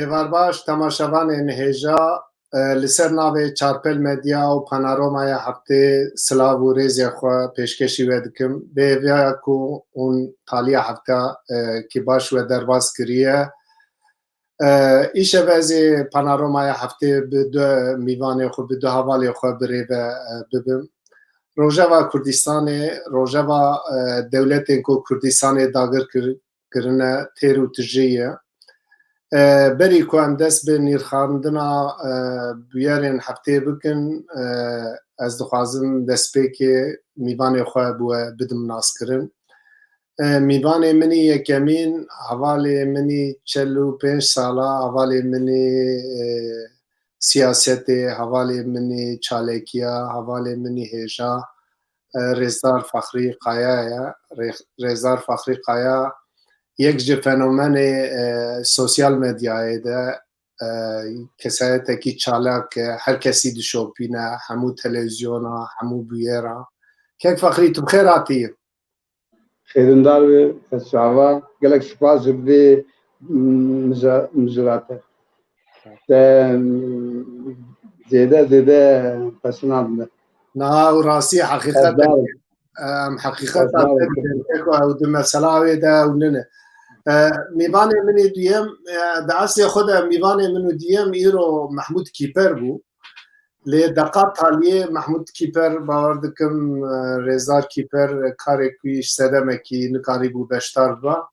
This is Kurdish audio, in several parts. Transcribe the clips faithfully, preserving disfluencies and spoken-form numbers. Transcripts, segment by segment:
Êvar baş, temaşevanên hêja, e, li ser navê Çarpel Medya û Panoromaya Heftê silav û rêzê xwe pêşkêşî we dikim. Bi hêviya ku hûn taliya hefta, e, kî baş we derbas kiriye. E, îşev ez ê Panoromaya Heftê bi du mîvanê xwe, bi du hevalê xwe bi rê ve, e, bibim. Rojeva Kurdistanê, rojeva, e, dewletên ku Kurdistanê dagir kir-, kirine têr û tije ye. E, berî ku em dest bi nirxandina, e, bûyerên heftê bikin, e, ez dixwazim destpêkê mîvanê xwe bi we bidim naskirin. E, mîvanê min î yekemîn, hevalê min î çel û pênc sala, hevalê min î, e, siyasetê, hevalê min î çalekiya, hevalê min î hêja, e, Rêzdar Fexrî Kaya ye. Rê-, Rêzdar Fexrî Kaya yek ji fenomenê, e, sosyal medyayê de, e, kesayetekî çalak e, her kesî dişopîne, hemû televîzyona, hemû bûyera. Kek Fexrî, tu bi xêr hatî. Xêrindar be, xweşava. Gelek spas ji vê, mm, mija-, mijara te. Te, mm, zêde, zêde pesina dide. Niha ew rastî heqîqet e. Xweşdar im. Em heqîqeta Xweşdar im. Te dibin, eko ew di mesela wê de ew nine. E, mîvanê min ê duyem, e, di eslê xwe de mîvanê min û duyem îro Mehmûd Kîper bû. Lê deqa taliyê Mehmûd Kîper, bawer dikim, e, Rêzdar Kîper karek wî ji sedemekî nikarîbû beşdar biba.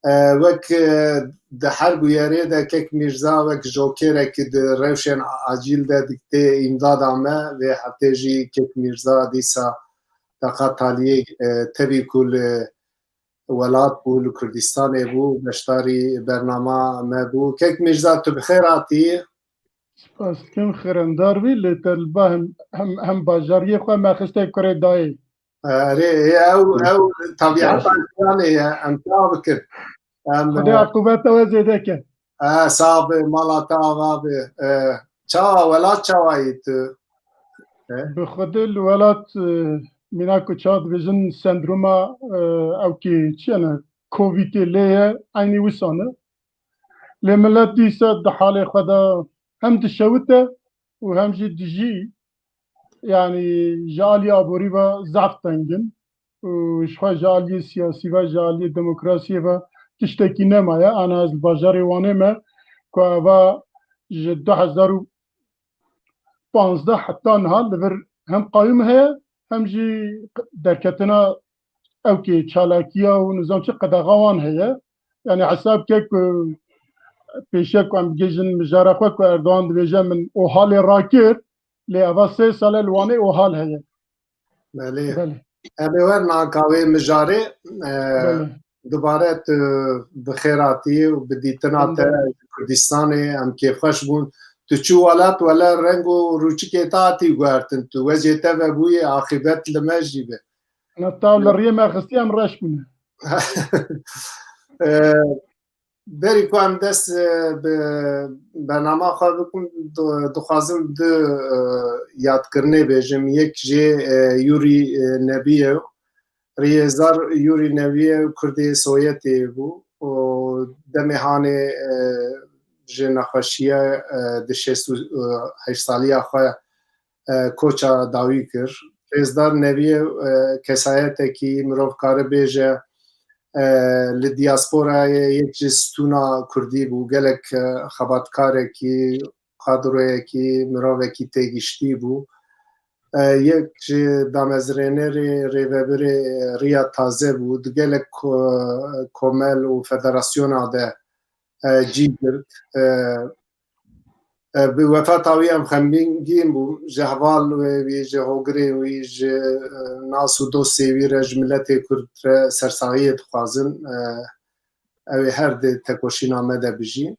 E, wek, e, di her bûyerê de Kek Mîrza wek jokerek di rewşên acîl de diktê îmdada me, vê heftê jî Kek Mîrza dîsa deqa taliyê, e, tevî ku li welat bû, li Kurdistanê bû, beşdarî bernama me bû. Kek Mîrza, tu bi xêr hatî. Spas dikim, xirendar bî, lê te li ba hem, hem, hem bajariyê xwe me xiste kurê dayê. Erê, ew, ew tabiata jiyanê ye, em çawa bikin? Em, Xwedê e, aqûbeta we zêde ke. E, sax be, mala te ava be. E, çawa, welat çawa yî tu? E? Bi Xwedê li welat, e, mîna ku çawa dibêjin sendroma, e, ew kî çi ye ne, Covidê lê ye, eynî wisa ne. Lê milet dîsa di halê xwe de hem dişewite û hem jî dijî, yanî ji alî aborî ve zaf teng in û ji xwe ji aliyê siyasî ve, ji aliyê demokrasiyê ve tiştekî nemaye. Ana ez li bajarê Wanê me ku eva ji du hezar û panzdeh heta niha li vir hem qayûm heye, hem jî derketina ew kê çalakiya û nizam çi qedexa wan heye. Yanî hesab ke ku pêşiya ku em bigihîjin mijara xwe ku Erdogan dibêje min OHALê rakir, lê eva sê sal e li Wanê OHAL heye. Belê. Belê. Em ê werin anka wê mijarê, e, Belê. Dubare tu bi xêr hatî û bi dîtina te Xêr. Kurdistanê em kêfxweş bûn. Tu çû welat, wele reng û rûçikê te hatî guhertin. Tu weziyê te vebûyê, aqîbet li me jî be. Na taw li riyê me xistî em reş bûne. E, berî ku em dest, e, bi bernama xwe bikin, di-, dixwazim du, e, yadkirinê bêjim. Yek jê, e, Yûrî, e, Nebî ye. Rêzdar Yûrî Nebî ye, Kurdê Soyetê bû û demê hanê, e, ji nexweşiye, e, di şêst û heşt saliya xwe, e, koça dawî kir. Rêzdar Nebî ye, e, kesayetekî mirov kare bêje, e, li diasporayê yek ji stûna Kurdî bû, gelek, e, xebatkarekî, kadroyekî, mirovekî têgiştî bû. E, yek ji damezrênerê, rêvebirê Riya Taze bû. Di gelek ko-, komel û federasyona de, e, cî girt. E, e, bi wefata wî em xemgîn bûn. Ji heval wê wî, ji hogirên wî, ji, e, nas û dostê wî re, ji miletê Kurd re sersaxiyê dixwazin. E, ew ê her di tekoşîna me de bijî.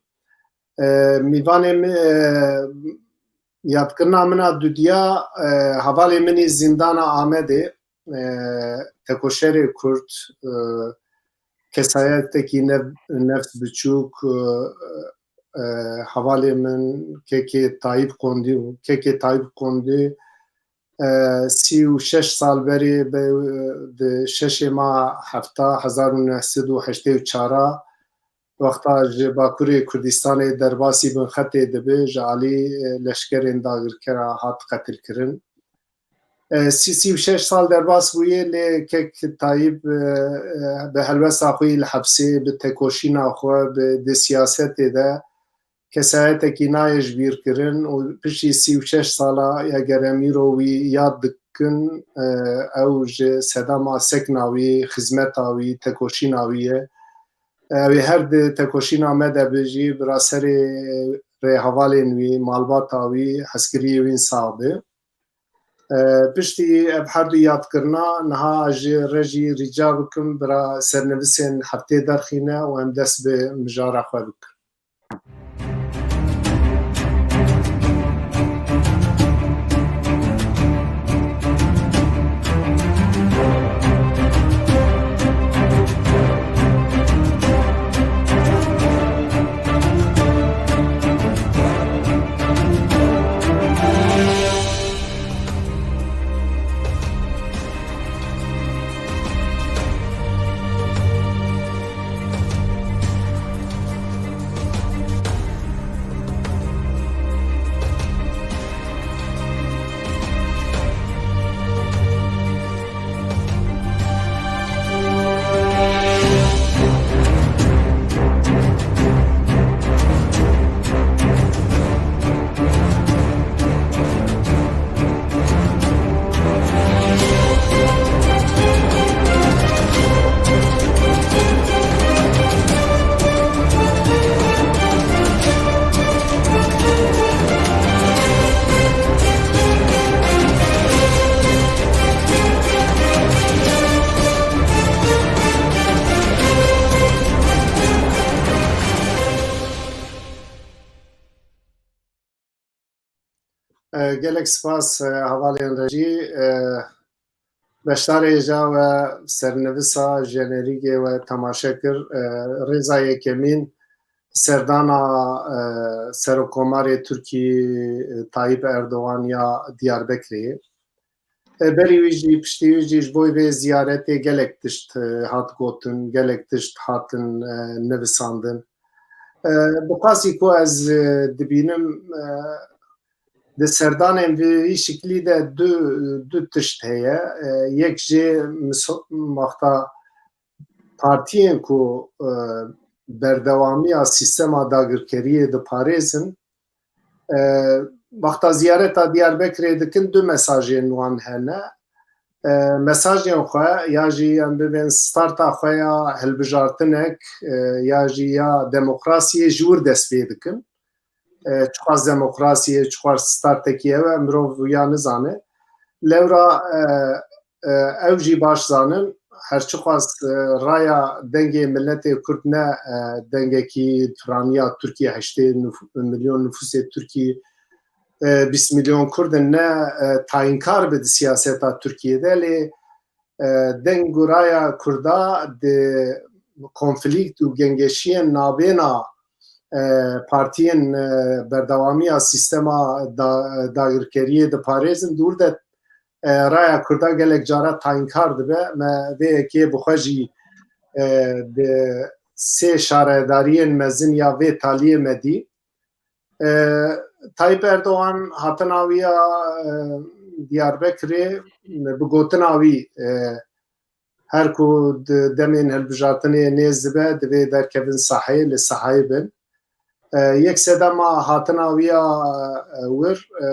E, mîvanê min, e, yadkirina min a dudiya, e, hevalê min î zîndana Amedê, e, tekoşerê Kurd, e, kesayetekî nev-, nefs biçûk, e, e, hevalê min kekê Tayîp Qondî bû. Kekê Tayîp Qondî, e, sî û şeş sal berê be, di şeşê meha hefta hezar û neh sed û heştê û çar a, wexta ji Bakurê Kurdistanê derbasî bin xetê dibe, ji alî, e, leşkerên dagirkera hat qetilkirin. E, sî, sî û şeş sal derbas bûye, lê kek Tayyip, e, e, bi helwesta xwe yî li hepsê, bi tekoşîna xwe, bi, di siyasetê de kesayetekî nayê ji bîr kirin û piştî sî û şeş sala eger em îro wî yad dikin, e, ew ji sedema sekna wî, xizmeta wî, tekoşîna wî ye. Ew ê her di tekoşîna me de be jî, bira serê rêhevalên wî, malbata wî, hezkiriyê wî sax be. E, piştî ev her du yadkirina, niha ji Rejî rica bikim, bira sernivîsên heftê derxîne û em dest bi mijara xwe bikin. E, gelek spas, e, hevalên rejî. E, beşdarê ja we sernivîsa jenerîgê we temaşe kir. E, rêza yekemîn serdana, e, Serokkomarê Tirkî, e, Tayyip Erdogan ya Diyarbekirê. E, berî wî jî, piştî wî jî ji bo vê ziyaretê gelek tişt, e, hat gotin, gelek tişt hatin, e, nivisandin. E, bi qasî ku ez, e, dibînim, e, di serdanên vî, vî şiklî de du, du tişt heye. E, yek jê miso-, wexta partiyên ku, e, berdewamiya sîstema dagirkeriyê diparêzin, e, wexta ziyareta Diyarbekirê dikin, du mesajên wan hene. E, mesajên xwe ya jî em bibên starta xwe ya hilbijartinek, e, ya jî ya demokrasiyê ji wir dest pê dikin. E, çiqas demokrasiyê, çiqas startekî ew e, mirov ya nizane. Lewra, e, e, ew jî baş zanin, her çiqas, e, raya dengê miletê Kurd ne, e, dengekî piraniya Tirkiyê, heştê nuf-, milyon nufusê Tirkî, e, bîst milyon Kurd in, ne, e, tayînkar be di siyaseta Tirkiyê de, lê e, deng û raya Kurda di konflîkt û gengeşiyên nabêna, e, partiyên, e, berdewamiya sîstema da-, dagirkeriyê diparêzin, dûr de, e, raya Kurda gelek cara tayînkar dibe. Me vê yekê bi xwe jî, e, di sê şaredariyên mezin ya vê taliyê me dî. E, Tayyip Erdogan hatina wî ya, e, Diyarbekirê, bi gotina wî, e, her ku di demên hilbijartinê nêz dibe, divê derkevin saheyê, li saheyê bin. E, yek sedema hatina wî ya, e, wir, e,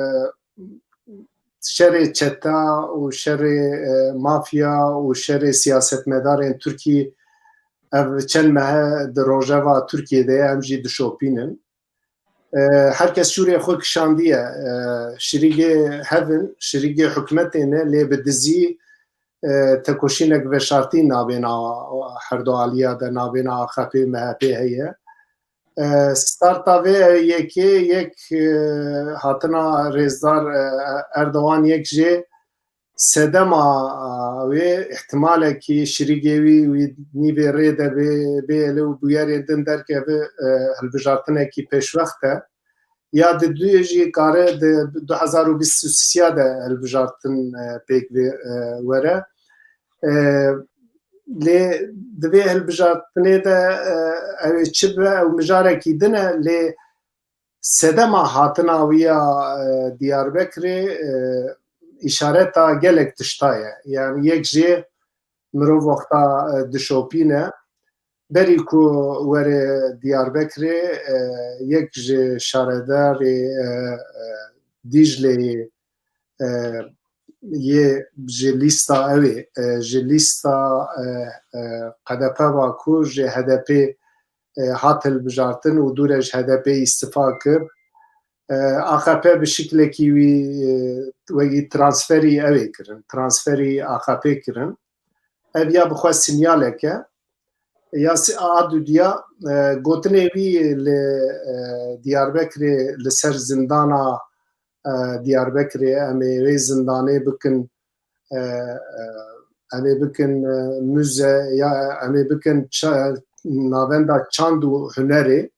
şerê çeta û şerê, e, mafya û şerê siyasetmedarên Tirkî ev çend mehe di rojeva Tirkiyê de ye, em jî dişopînin. E, her kes şûrê xwe kişandiye. E, şirîgê hev in, şirîgê hikûmetê ne, lê bi dizî, e, tekoşînek veşartî nabêna herdu aliya de, nabêna A K P, M H P heye. E, starta vê yekê, yek, e, hatina rêzdar, e, Erdogan yek jê sedema, a, wê, îhtimalekî şirîgê wî, wî nîvê rê de bê, bê li û bûyerên din derkeve, e, hilbijartinekî pêşwext e. Ya di duyê jî kare di du hezar û bîst û sê de hilbijartin, e, pêk vê, e, were. E, Lê di vê hilbijartinê de, e, ew ê çi be, ew mijarekî din e, lê sedema hatina wî ya, e, Diyarbekirê, e, îşareta gelek tişta ye. Yani yek jê mirov wexta, e, dişopîne, berî ku were Diyarbekirê, e, yek ji şaredarê, e, e, Dîcleyê, e, yê ji lîsta ew ê, e, ji lîsta, e, e, H D P va ku ji H D P, e, hat hilbijartin û dûre ji H D P îstifa kir. E, A K P bi şiklekî wî, e, wekî transferî ew ê kirin, transferî A K P kirin. Ev ya bi xwe sinyalek e. Ya si-, a dudiya, e, gotinê wî li, e, Diyarbekirê li ser zindana, e, Diyarbekirê, em ê wê zindanê bikin, e, e, em ê bikin, e, muze, ya em ê bikin ça-, navenda çand û hunerê.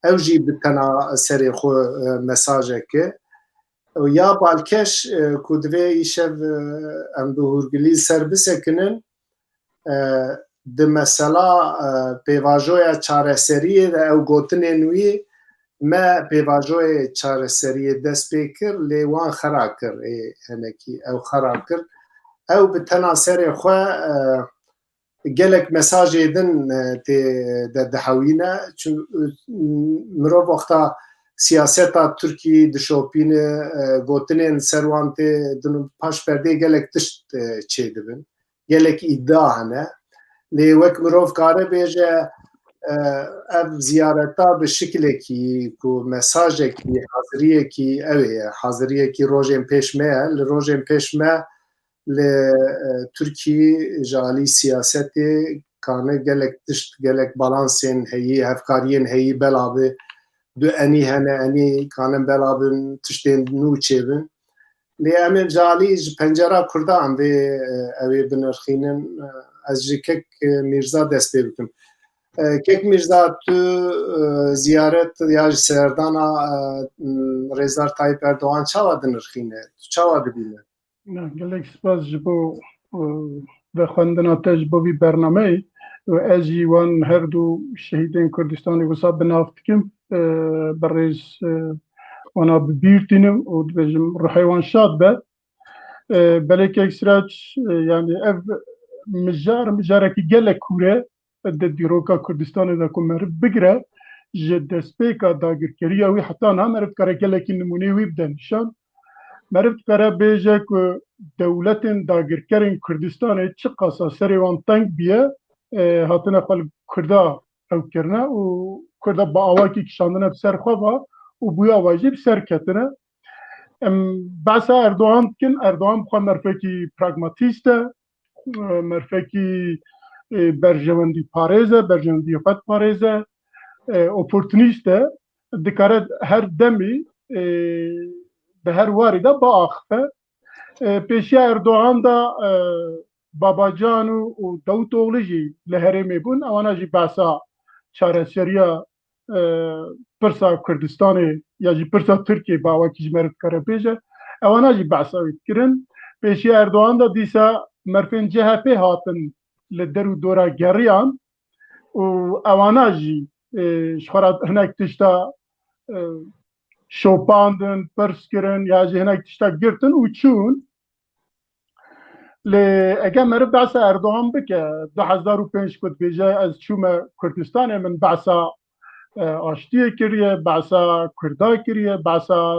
Ew jî bi tena serê xwe, e, mesajek e. Ya balkêş, e, ku divê îşev, e, em bi hûrgilî ser bisekinin, e, di mesela, e, pêvajoya çareseriyê de ew gotinên wî, me pêvajoyê çareseriyê dest pê kir, lê wan xera kir, ê henekî ew xera kir. Ew bi tena serê xwe, e, gelek mesajê din, e, tê de dihewîne. Çun-, e, mirov wexta siyaseta Tirkî dişopîne, e, gotinên ser wan tê din, paş perdê gelek tişt, e, çêdibin. Gelek îdia hene. Lê wek mirov kare bêje, e, ev ziyareta bi şiklekî ku mesajekî, haziriyekî ew ê ye. Haziriyekî rojên pêş me ye. Li rojên pêş me li, e, Tirkî ji alî siyasetê kane gelek tişt, gelek balansên heyî, hevkariyên heyî bela bi du enî hene, enî kanin bela bin, tiştên nû çêbin. Lê em ê ji alî ji pencera Kurda em vê, e, ew ê binirxînin. E, ez ji Kek, e, Mîrza dest pê bikim. E, Kek Mîrza, tu, e, ziyaret ya ji serdana, e, m, Rêzdar Tayyip Erdogan çawa dinirxîne? Tu çawa dibîne? Na, gelek spas ji bo, e, vexwendina te, ji bo vî bernameyê. Û ez jî wan her du şehîdên Kurdistanê wisa bi nav dikim. E, bi rêz, e, wana bi bîr tînim û dibêjim ruhê wan şad be. E, belê Kek Sirac, e, yani ev mijar, mijarekî gelek kûr e. Di dîroka Kurdistanê de ku meriv bigire, ji destpêka dagirkeriya wî heta niha meriv dikare gelekî nimûneyê wî bide nîşan. Meriv dikare bêje ku dewletên dagirkerên Kurdistanê çiqasa serê wan teng biye, e, hatine xwe li Kurda ew kirine û Kurda bi awakî kişandine bi ser xwe ve û bûya wa jî bi ser ketine. Em behsa Erdogan dikin, Erdogan bi xwe merfekî pragmatîst e, e, merfekî, e, berjewendî parêz e, berjewendî xwe diparêze, e, oportunîst e, dikare her demî, e, bi her warî de biaxife. E, pêşiya Erdogan de, e, Babacan û, û Davutoğlu jî li herêmê bûn, ewana jî behsa çareseriya e, pirsa Kurdistanê ya jî pirsa Tirkiyê bi awakî ji me re dikare bêje, ewana jî behsa wî dikirin. Pêşiya Erdogan de dîsa merfên C H P hatin li der û dora geriyan û ewana jî, e, ji xwe re hinek tişta, e, şopandin, pirs kirin ya jî hinek tişta girtin û çûn. Lê eger meriv behsa Erdogan bike, du hezar û pênc ku dibêje ez çûme Kurdistanê, min behsa, e, aştiyê kiriye, behsa Kurda kiriye, behsa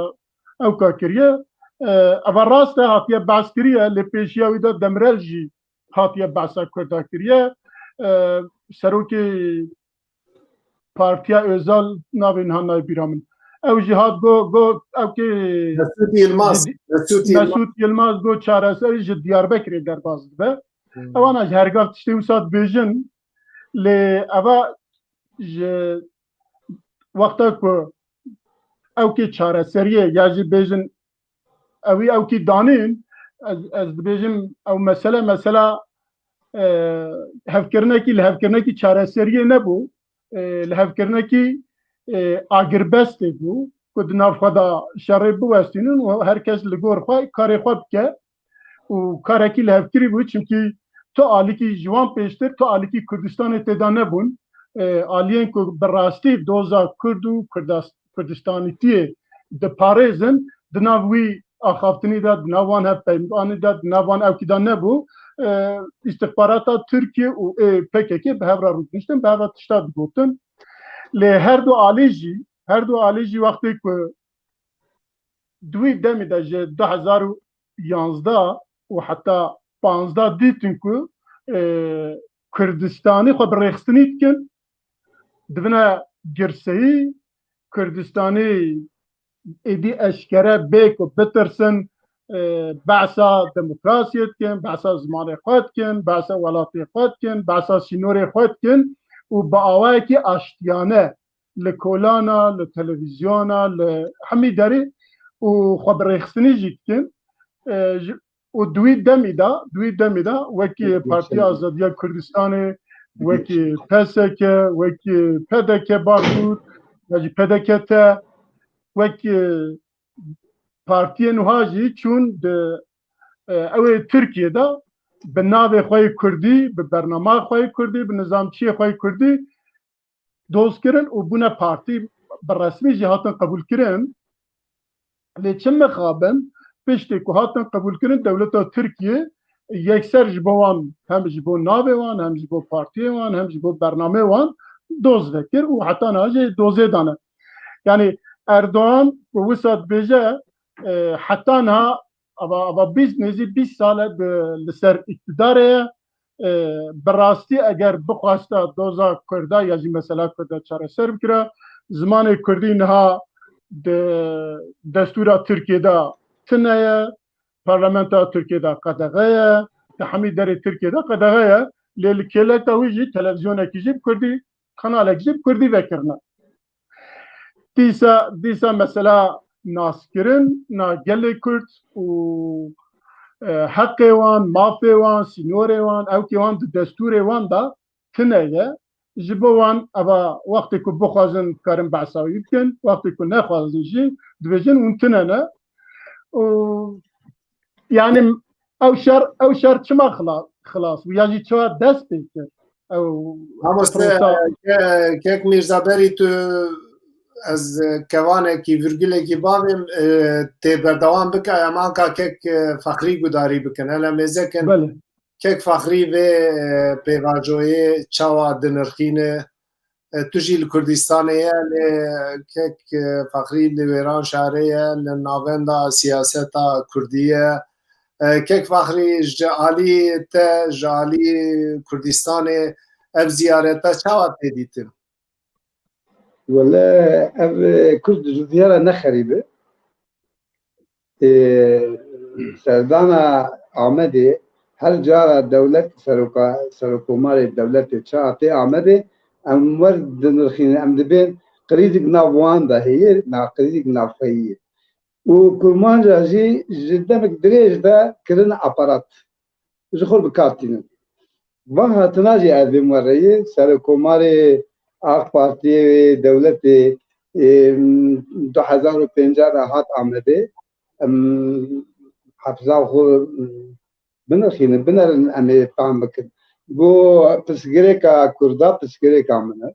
ewka kiriye. E, eva rast e, hatiye behs kiriye, lê pêşiya wî de Demirel jî hatiye behsa Kurda kiriye. E, serokê Partiya Özal, navê niha nayê bîra min. Ew jî hat got, got, ew kê Mesut Yilmaz. Mesut Yilmaz. Mesut Yilmaz got çareserî ji Diyarbekirê derbas dibe. Hmm. Ewana ji hergav tiştê wisa dibêjin, lê eva ji wexta ku ew kê çareseriyê ya jî bêjin ewî ewkî danîn, ez, ez dibêjim ew mesele, mesela, e, hevkirinekî, li hevkirinekî çareseriyê nebû, e, li hevkirinekî, e, agirbestê bû, ku di nav xwe de şerê biwestînin û her kes li gor xwe karê xwe bike û karekî li hevkirî bû, çimkî tu alîkî ji wan pêştir, tu alîkî Kurdistanê tê de nebûn. E, aliyên ku bi rastî doza Kurd û Kurdas-, Kurdistanîtiyê diparêzin, di nav wî axaftinî de, di nav wan hevpeymanî de, di nav wan ewkî de nebû. E, îstixbarata Tirkiye û ê P K K bi hev re rûdiniştin, bi hev re tişta digotin. Lê her du alî jî, her du alî jî wextê ku di wî demî de ji du hezar û yanzdeh û heta panzdeh dîtin ku, e, Kurdistanî xwe bi rêxistinî dikin, dibine girseyî, Kurdistanî êdî eşkere bê ku bitirsin, e, behsa demokrasiyê dikin, behsa zimanê xwe dikin, behsa welatê xwe dikin, behsa sînorê xwe dikin û bi awayekî aştiyane li kolana, li televîzyona, li hemî derê û xwe bi rêxistinî jî dikin. E, ji, û di wî demî de, di wî demî de wekî Partiya Azadiya Kurdistanê, wekî P S K, wekî P D K Başûr, ya jî P D K T, wekî partiyên wiha jî çûn di, e, ew ê Tirkiye de bi navê xwe yê Kurdî, bi bernama xwe yê Kurdî, bi nizamçiyê xwe yê Kurdî doz kirin û bûne partî, bi resmî jî hatin qebûlkirin. Lê çi mixabin, piştî ku hatin qebûlkirin, dewleta Tirkiye yekser ji bo wan, hem ji bo navê wan, hem ji bo partiyê wan, hem ji bo bernameyê wan doz vekir û heta niha jî dozê dane. Yanî Erdogan ku wisa dibêje, e, heta niha ava, ava bîst, nêzî bîst sal e bi, li ser îktidarê ye. E, bi rastî eger bixwesta doza Kurda ya jî mesela Kurda çareser bikira, zimanê Kurdî niha di destûra Tirkiye de tune ye, parlamentoya Tirkiye de qedexe ye, di hemî derê Tirkiye de qedexe ye, lê li kêleka wî jî televîzyonekî jî bi Kurdî, kanalek jî bi Kurdî vekirine. Dîsa, dîsa mesela naskirin na gelê Kurd û, e, heqê wan, mafê wan, sînorê wan, ewkê wan di destûrê wan de tune ye. Ji bo wan eva wextê ku bixwazin karin behsa wî bikin, wextê ku nexwazin jî dibêjin hûn tune ne. Û yani ew şer, ew şer çima xila-, xilas bû? Ya jî çawa dest pê kir? Ew Mamoste, prosa- ke-, kek Mîrza Berî, tu, ez kevanekî, virgulekî bavêm, e, tê berdewam bike, em anka kek, e, Fexrî gudarî bikin. Hele mêzekin, Belê. Kek Fexrî vê, e, pêvajoyê çawa dinirxîne? E, tu jî li Kurdistanê ye, lê kek, e, Fexrî li Wêranşarê ye, li navenda siyaseta Kurdî ye. E, kek Fexrî, ji alî te, ji alî Kurdistanê ev ziyareta çawa tê dîtin? Wele ev, e, Kurd ji diyara ne xerîb e. Ê, serdana Amedê, her cara dewlet seroka-, serokomarê dewletê çawa tê Amedê, em wer dinirxînin, em dibên krîzîk nav wan de heye, na krîzîk navxweyî ye. Û Kurmanca jî ji demek dirêj de kirine aparat. Ji xwe bi kar tînin. Van hatina jî ez bêm we reyê, serokomarê AK Partiyê wê dewletê, ê, du hezar û pêncî re hat Amedê. Em hefza xwe binirxînin, binerin em ê fam bikin. Got, pirsgirêka Kurda pirsgirêka min e.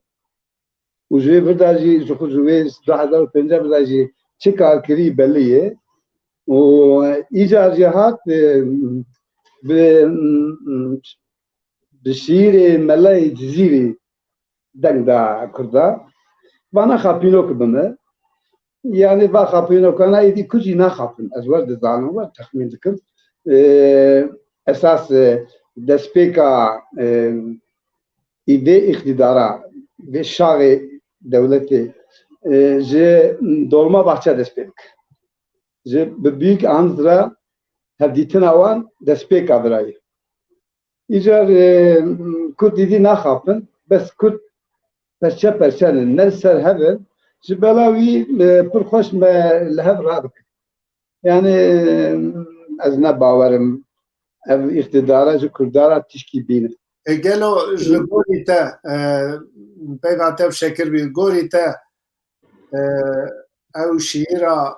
Û ji vê vir de jî, ji xwe ji wê du hezar û pêncî vir de jî çi kar kirî belî ye. Û îcar jî hat, e, bi, bi şîîrê Melayê Cizîrî deng da Kurda. Vana xapînok bi me. Yani va xapînokana êdî Kurd jî naxapin. Ez wer dizanim, wer texmîn dikim. E, esas, e, destpêka, e, vê îqtîdara, vê şaxê dewletê, e, ji Dolmabahçe dest pê dike. Ji bi Büyük Anıt re hevdîtina wan destpêka vira ye. Îcar, e, Kurd êdî naxapin, bes Kurd perçe perçe ne, ne li ser hev in. Ji bela wî, e, pir xweş me li hev radikin. Yani, e, ez ne bawerim ev îqtidara ji Kurda re tişkî bînin. E, gelo ji gorî te, e, peyva te bi şekir bî, gorî te, e, ew şîîra,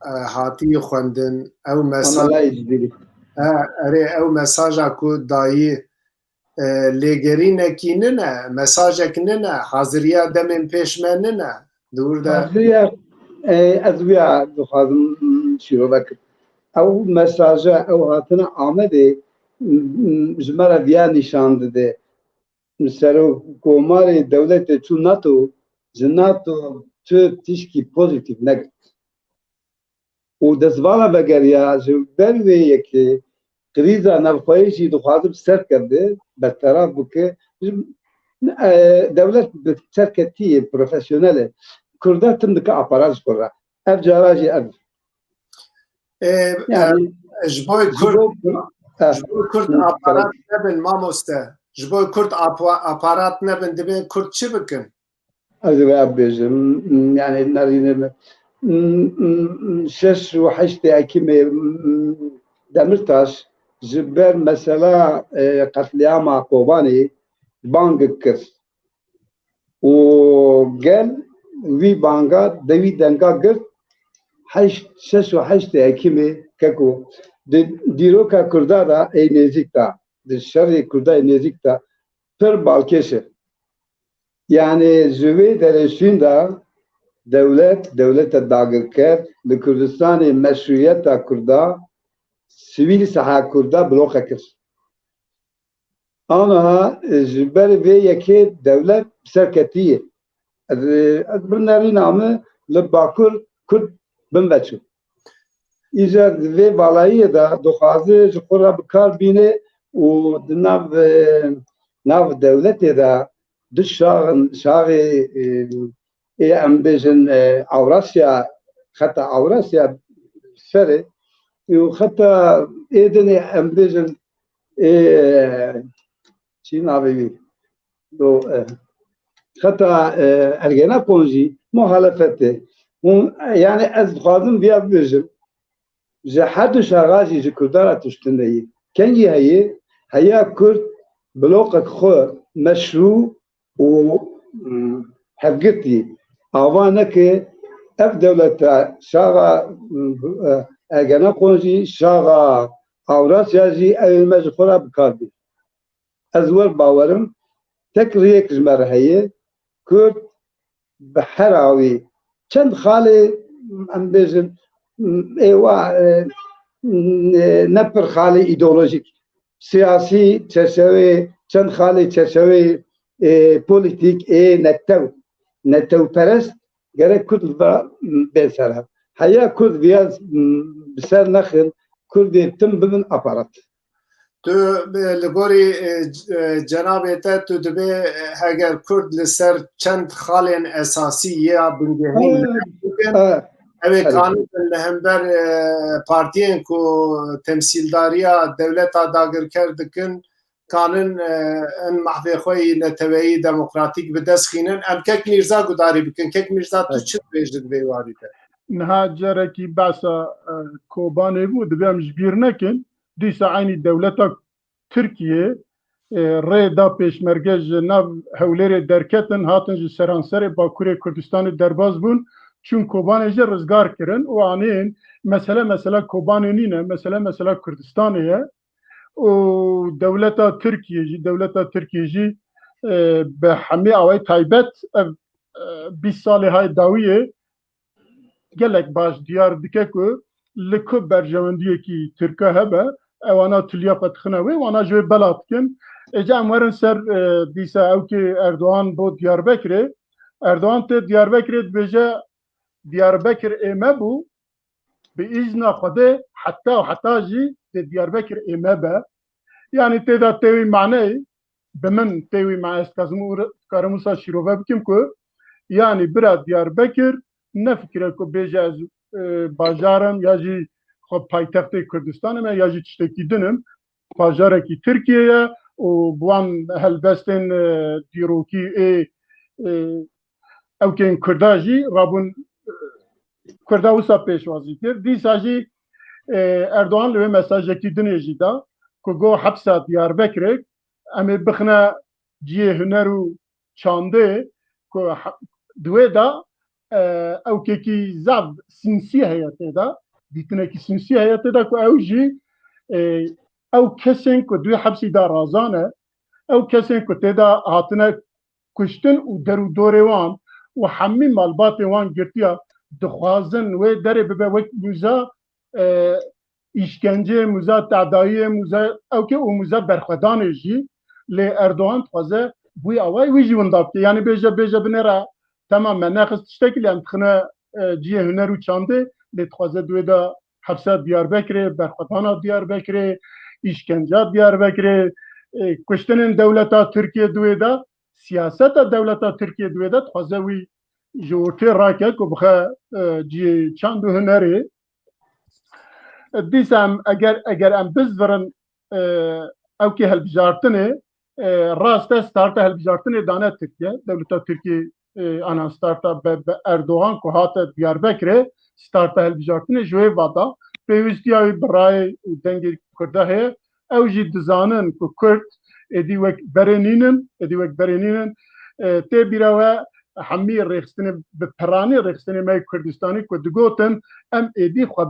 e, hatî xwendin, ew mesaj Amelayê Cizîrî. He, erê, ew mesaja ku dayî, e, lêgerînekî nine, mesajek nine, haziriya demên pêş me nine. Di wir de Haziriya, e, ez wiya dixwazim, m, şîrove kim. Ew mesaja, ew hatine Amedê, m, m, ji me re viya nîşan dide. Serokkomarê dewletê çû NATO, ji NATO tu tişkî pozîtîf negirt. Û destvala vegeriya ji ber vê yekê krîza navxweyî jî dixwaze bi ser keve, bertaraf bike. E, dewlet bi serketiyê profesyonel e. Kurda tim dike aparat ji xwe re. Ev cara jî ev. Ê, Yani, e, ji bo ji Kurd, bo Kurd, e, ji bo Kurd hı, aparat tabii. nebin mamoste. Ji bo Kurd apa-, aparat nebin, dibê Kurd çi bikin? Ez ê vê bêjim, yani nerîne me. Şeş û heştê Ekîmê Demirtaş ji ber mesela, e, qetlîama Kobanê bang kir. Û gel wî banga, de wî denga girt, heşt, şeş û heştê Ekîmê keko di dîroka Kurda de ê nêzîk de, di şerê Kurda yê nêzîk de pir balkêş e. Yani ji wê derê şûn de dewlet, dewleta dagirker li Kurdistanê meşrûyeta Kurda, sivîl saha Kurda bloke kir. Aniha, e, ji ber vê yekê dewlet bi ser ketiye. Ez, e, ez bi nerîna min li Bakur Kurd bin veçû. Îcar di vê balayiyê de dixwaze ji xwe re bi kar bîne û di nav, e, nav dewletê de du şaxin, şaxê, e, ê em bêjin, e, Ewrasya, xeta Ewrasya serê û xeta ê dinê em bêjin, ê, çi navê wî? Do, e, xeta, e, Ergenekon jî muhalefet e. Hûn, yani ez dixwazim viya bibêjim, ji her du şaxa jî ji Kurdan re tişt tune ye. Kengî heye, heya Kurd bloqek xwe meşrû û, mm, hevgirtî. Ava neke ev dewleta şaxa, mm, e, Ergenekon jî şaxa Ewrasya jî ew ê me ji xwe re bi kar bî. Ez wer bawerim, tek riyek ji me re heye, Kurd bi her awî çend xalê, em bêjin, ê wa, e, ne pir xalê îdeolojîk, siyasî çerçeveyê, çend xalê çerçeveyê, e, polîtîk, ê netew, netewperest gerek Kurd li va bên ser hev. Heya Kurd viya, m, bi ser nexin, Kurdê tim bibin aparat. Tu, e, li gorî, e, c-, e, cenabê te, tu dibê, e, heger Kurd li ser çend xalên esasî ya bingehîn Evet, bikin, evet, ew ê evet. Kanin li hember, e, partiyên ku temsîldariya dewleta dagirker dikin, kanin, e, in mahvê xwe yî neteweyî demokratîk bi dest xînin. Em Kek Mîrza gudarî bikin. Kek Mîrza, tu Evet. çi dibêjî di vê warî de? Niha carekî behsa, e, Kobanê bû, divê em ji bîr nekin. Dîsa eynî dewleta Tirkiyê, e, rê da pêşmerge ji nav Hewlêrê derketin, hatin ji seranserê Bakurê Kurdistanê derbas bûn, çûn Kobanê jî rizgar kirin û anîn mesele mesela Kobanê nîne, mesele mesela Kurdistanê ye. Û dewleta Tirkiyê jî, dewleta Tirkiyê jî, e, bi hemî awayî taybet ev, e, bîst salê hay dawiyê gelek baş diyar dike ku li ku berjewendiyekî Tirka hebe, ewana tuliya xwe dixine wê, wana ji wê bela dikin. Êca em werin ser, e, dîsa ewkê Erdogan bo Diyarbekirê. Erdogan tê Diyarbekirê dibêje, Diyarbekir ê me bû, bi îzna Xwedê heta û heta jî dê Diyarbekir ê me be. Yanî tê de tê wî maneyê, bi min tê wî ma ez dikarim û re-, dikarim wisa şîrove bikim ku, yanî bira Diyarbekir nefikire ku bêje ez, e, bajar im ya jî xwe paytextê Kurdistanê me ya jî tiştekî din im. Bajarekî Tirkiyê ye û bi wan helbestên, e, dîrokî ê, e, ewkên Kurda jî rabûn, e, Kurda wisa pêşwazî kir. Dîsa jî, e, Erdogan li wê mesajekî dinê jî da ku got hepsa Diyarbekirê em ê bixine cihê huner û çandê ku he-, di wê de, e, ewkekî zaf sinsî heye tê de, dîtinekî sinsî heye tê de ku ew jî E, ew kesên ku di wê hepsî de razan e, ew kesên ku tê de hatine kuştin û der û dorê wan û hemî malbatê wan girtiya, dixwazin wê derê bibe wek mûza, e, îşkenceyê, mûza tedayiyê, mûza ewkê û mûza berxwedanê jî. Lê Erdogan dixwaze bûyî awayî wî jî winda bike. Yanî bêje, bêje binêre, temam, me nexist tiştekî, lê em dixine, e, cihê huner û çandê, lê dixwaze di wê de hepsa Diyarbekirê, berxwedana Diyarbekirê, îşkenca Diyarbekirê, e, kuştinên dewleta Tirkiye di wê de, siyaseta dewleta Tirkiye di wê de dixwaze wî ji ortê rake ku bixe, e, cihê çand û hunerê. Dîsa em, eger, eger em bizvirin, e, ewkê hilbijartinê, e, rast e, starta hilbijartinê dane Tirkiye. Dewleta Tirkiye, e, ana starta be, be Erdogan ku hate Diyarbekirê, starta hilbijartinê ji wê va da. Pêwîstiya wî bi rayê û dengê Kurda heye. Ew jî dizanin ku Kurd êdî wek berê nînin, êdî wek berê nînin. E, tê bîra we hemî rêxistinê, bi piranî rêxistinê me yê Kurdistanî ku digotin, em êdî xwe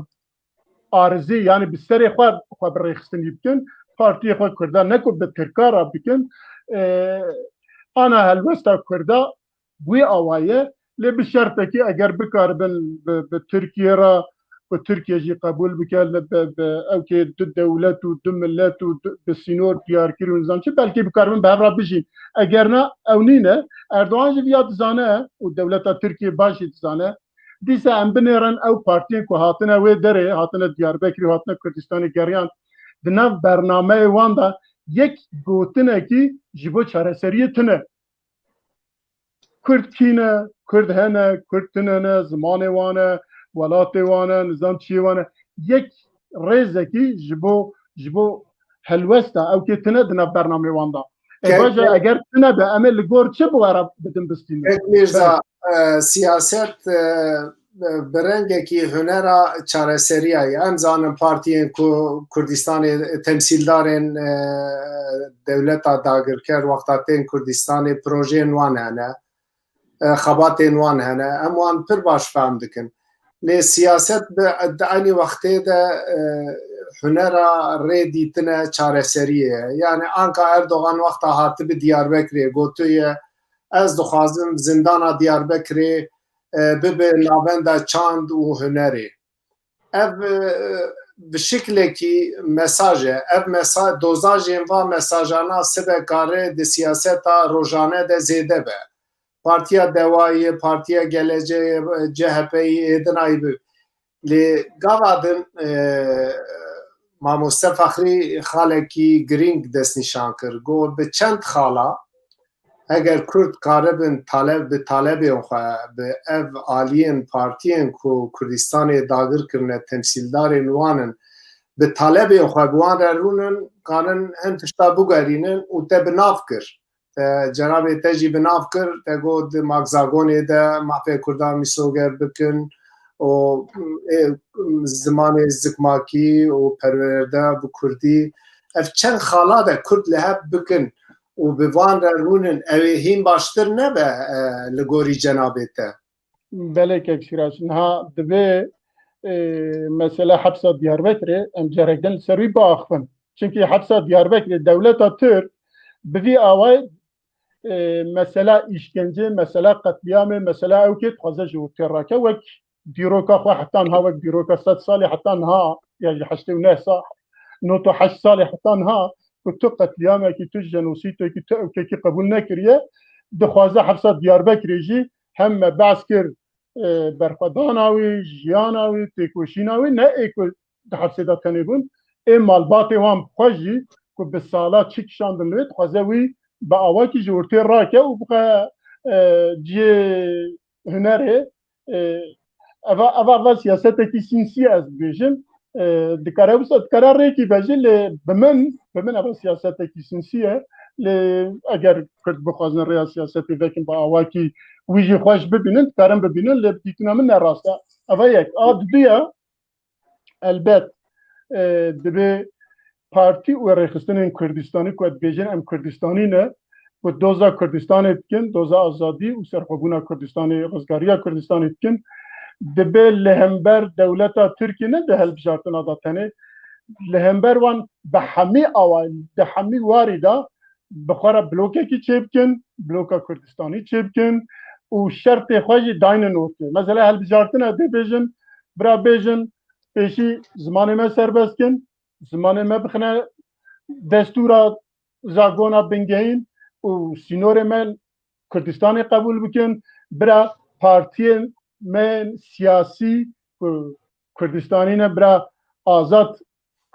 arizî, yanî bi serê xwe, xwe bi rêxistinî bikin, partiyê xwe Kurda, ne ku bi Tirka re bikin. E, ana helwesta Kurda wî awa ye, lê bi şertekî eger bikaribin bi, bi Tirkiye re, ku Tirkiye jî qebûl bike, li bi, bi ewkê du dewlet û du millet û du, bi sînor diyarkirî û nizam çi, belkî bikaribin bi hev re bijîn. Eger na, ew nîne. Erdogan jî viya dizane û dewleta Tirkiye baş jî dizane. Dîsa em binêrin ew partiyên ku hatine wê derê, hatine Diyarbekirê, hatine Kurdistanê geriyan, di nav bernameyê wan de yek gotinekî ji bo çareseriyê tune. Kurd kî ne, Kurd hene, Kurd tune ne, zimanê wan e, welatê wan e, nizam çiyê wan e. Yek rêzekî ji bo, ji bo helwesta ewkê tune di nav bernameyê wan de. E, Kek- baş e, eger tune be, em ê li gor çi bi we re bidin bistînin? Kek Mîrza, Belê. E, siyaset, e, bi rengekî hunera çareseriya ye. Em zanin partiyên ku Kurdistanê temsîldarên, e, dewleta dagirker wexta tên Kurdistanê projeyên wan hene, e, xebatên wan hene. Em wan pir baş fehm dikin. Lê siyaset bi, di eynî wextê de, e, hunera rê dîtine çareseriyê ye. Yani anka Erdogan wexta hatibi Diyarbekirê gotiye, ez dixwazim zindana Diyarbekirê, e, bibe navenda çand û hunerê. Ev, e, bi şiklekî mesaj e. Ev mesa-, dozajên va mesajana sibe kare di siyaseta rojane de zêde be. Partiya Dewayê, Partiya Geleceğê, C H P'yê, êdinayî bi. Lê gava din, e, Mamoste Fexrî xalekî girîng destnîşan kir. Got, bi çend xala, eger Kurd karibin taleb, bi talebên xwe, bi ev aliyên partiyên ku Kurdistanê dagir kirine, temsîldarên wan in, bi talebên xwe bi wan re rûnin, karin hin tişta bigerînin û te bi nav kir. Te cenabê te jî bi nav kir, te got di Magzagonê de mafê Kurdan misoger bikin û, ê, zimanê zikmakî û perwerde bi Kurdî. Ev çend xala de Kurd li hev bikin û bi van re rûnin, ew ê hîn baştir nebe, e, li gorî cenabê te? Belê kek Sîrac, niha divê, e, mesela hepsa Diyarbekirê em carek din li ser wî biaxivin. Çimkî hepsa Diyarbekirê dewleta Tirk bi vî awayî, e, mesela îşkencê, mesela qetlîamê, mesela ewkê dixwaze ji ortê rake, wek dîroka xwe heta niha, wek dîroka sed salî heta niha, ya jî heştê û neh sal, nod û heşt salê heta niha ku tu qetlîamekî, tu jenosîdekî, tu ewkekî qebûl nekiriye, dixwaze hepsa Diyarbekirê jî hem me behs kir, e, berxwedana wî, jiyana wî, têkoşîna wî, ne ê ku di hepsê de tenê bûn, ê malbatê wan bi xwe jî ku bi sala çi kişandin li wê, dixwaze wî bi awakî ji ortê rake û bixe, e, cihê hunerê. E, eva, eva, eva siyasetekî sînsî ye, ez dibêjim. E, dikare wisa, dikare rêkî be jî, lê bi min, bi min eva siyasetekî sînsî ye. Lê eger Kurd bixwazin rêya siyasetê vekin bi awakî wî jî xweş bibînin, dikarin bibînin, lê bi dîtina min ne rast e. Eva yek. A diduya, elbet, e, divê partî û rêxistinên Kurdistanî ku dibêjin em Kurdistanî ne, ku doza Kurdistanê dikin, doza azadî û serxwebûna Kurdistanê, rizgariya Kurdistanê dikin, dibe li hember dewleta Tirkiyê ne di hilbijartina de tenê, li hember wan bi hemî awayî, di hemî warî de bi xwe re blokekî çêbikin, bloka Kurdistanî çêbikin û şertê xwe jî daynin ortê. Mesela hilbijartine dê bêjin, bira bêjin, pêşî zimanê me serbest kin, zimanê me bixine destûra zagona bingehîn û sînorê me Kurdistanê qebûl bikin, bira partiyên me siyasî ku Kurdistanî ne, bira azad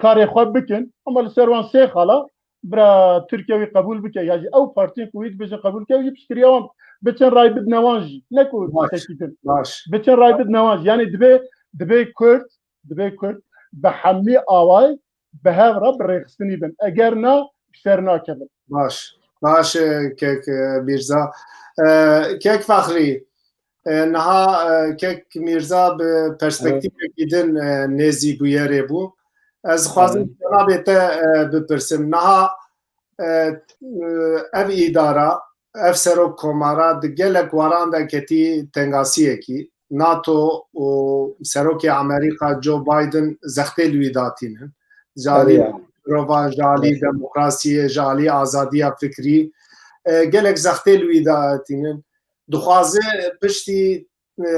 karê xwe bikin. Ama li ser wan sê xala bira Tirkiye wî qebûl bike, ya jî ew partiyên ku wî dibêjin qebûl ke, wî jî piştgiriya wan biçin, ray bidine wan jî. Ne ku Baş, tiştekî din. Baş. Biçin ray bidine wan jî. Yani dibê, dibê Kurd, dibê Kurd bi hemî awayî bi hev re bi rêxistinî bin. Eger na, bi ser nakevin. Baş. Baş, e, kek, e, Mîrza. E, kek Fexrî, e, niha, e, kek Mîrza bi perspektîfekî din, e, nêzî bûyerê bû. Ez dixwazim Evet. cenabê te, e, bipirsim. Niha, e, e, ev îdara, ev serok komara di gelek waran de ketî tengasiyekî. NATO û serokê Amerîka Joe Biden zextê li wî datînin. Ji alî Belê. mirovan, ji alî Belê. demokrasiyê, ji alî azadiya fikrî, e, gelek zextê li wî datînin. Dixwaze piştî, e,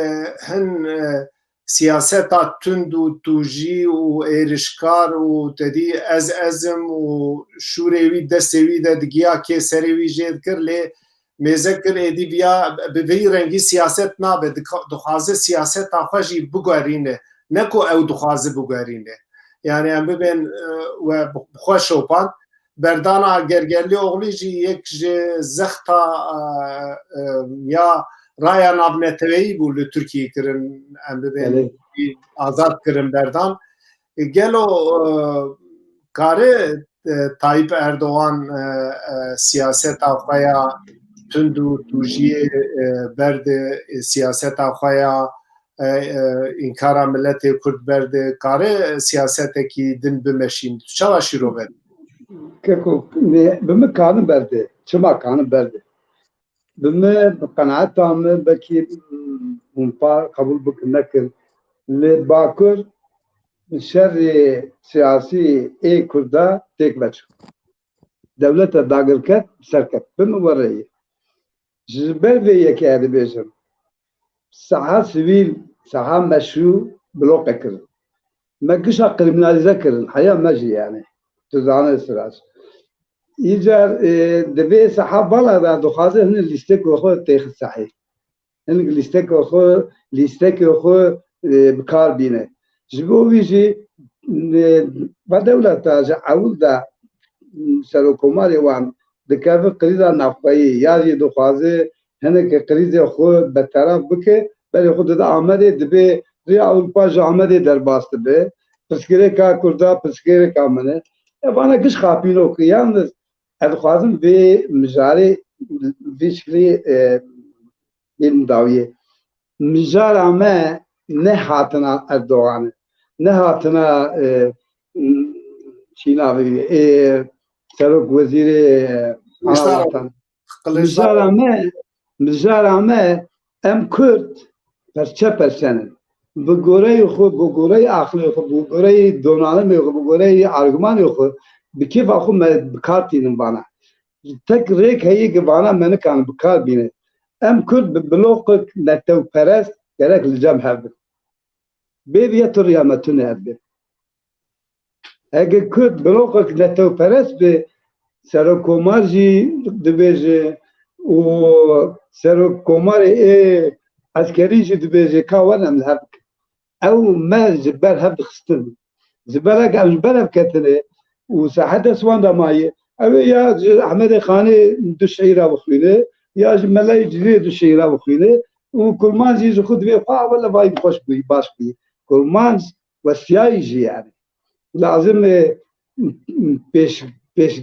hin, e, siyaseta tund û tûjî û êrişkar û tedî ez ez im û şûrê wî destê wî de digiya kê serê wî jê dikir, lê mêze kir êdî viya bi vî rengî siyaset nabe. Dika-, dixwaze siyaseta xwe jî biguherîne. Ne ku ew dixwaze biguherîne. Yani em bibên, e, we bi xwe şopand. Berdana Gergerlîoglî jî yek ji zexta, e, e, ya raya navneteweyî bû li Tirkiyê kirin, em bibên Belê. azad kirin berdan. E, gelo, e, kare, e, Tayyip Erdogan, e, e, siyaseta xwe ya tund û tûjiyê, e, berde, e, siyaseta xwe ya, e, e, înkara miletê Kurd berde, kare siyasetekî din bimeşîn. Tu çawa şîrove dî? Keko, ne, bi min kanin berde. Çima kanin berde? Bi min, bi qenaeta min, belkî, mm, hûn par qebûl bikin, nekin. Li Bakur şerê siyasî ê Kurda têk veçû. Dewlete dagirket, serket. Bi min wereyê. Ji ber vê yekê ez dibêjim. Saha sivîl, saha meşrû bloke kirin. Me gişa kriminalize kirin. Heya me jî yani. Tu zanî siraj. Îcar, e, divê saha vala da dixwaze hinek lîstekê xwe têxi sahê. Hinek lîstekê xwe, lîstekê xwe, e, bi kar bîne. Ji bo vî jî, e, va dewleta ji ewil de, m, serokkomarê wan dikeve krîza navxweyî, ya jî dixwaze hinekî krîzê xwe beteraf bike, berê xwe dide Amedê, dibê rêya Ewropa ji Amedê derbas dibe. Pirsgirêka Kurda, pirsgirêka min e. Evana giş xapînok e. Yalnız ez dixwazim vê mijarê vê şiklî, e, bên dawiyê. Mijara me ne hatina Erdogan e. Ne hatina, e, çî navê, e, serok wezîrê, e, Kiliçdaroglu. Ana Watan. Kiliçdaroglu. Mijara me, mijara me em Kurd perçe perçe ne. Bi goreyê xwe, bi goreyê aqilê xwe, bi goreyê donanimê xwe, bi goreyê argümanê xwe, bi kêfa xwe me bi kar tînin vana. Tek rêk heye ki vana me nikarin bi kar bîne. Em Kurd bi bloqek netewperest gerek li cem hev bin. Bê viya tu riya me tune ev be. Eger Kurd bloqek netewperest be, serokkomar jî dibêje û serokkomarê ê eskerî jî dibêje ka werin em li hev bikin. Ew me ji ber hev dixistin. Ji ber, eger em ji ber hev ketine û sahet dest wan de maye, ew ê ya ji Ehmedê Xanê du şîîra bixwîne, ya ji Meleyê Cilê du şîîra bixwîne û Kurmanc jî ji xwe divê xwe, "Wele vay xweş bûyî, baş bûyî." Kurmanc westiyayî jî yani. Lazim e pêş, pêş,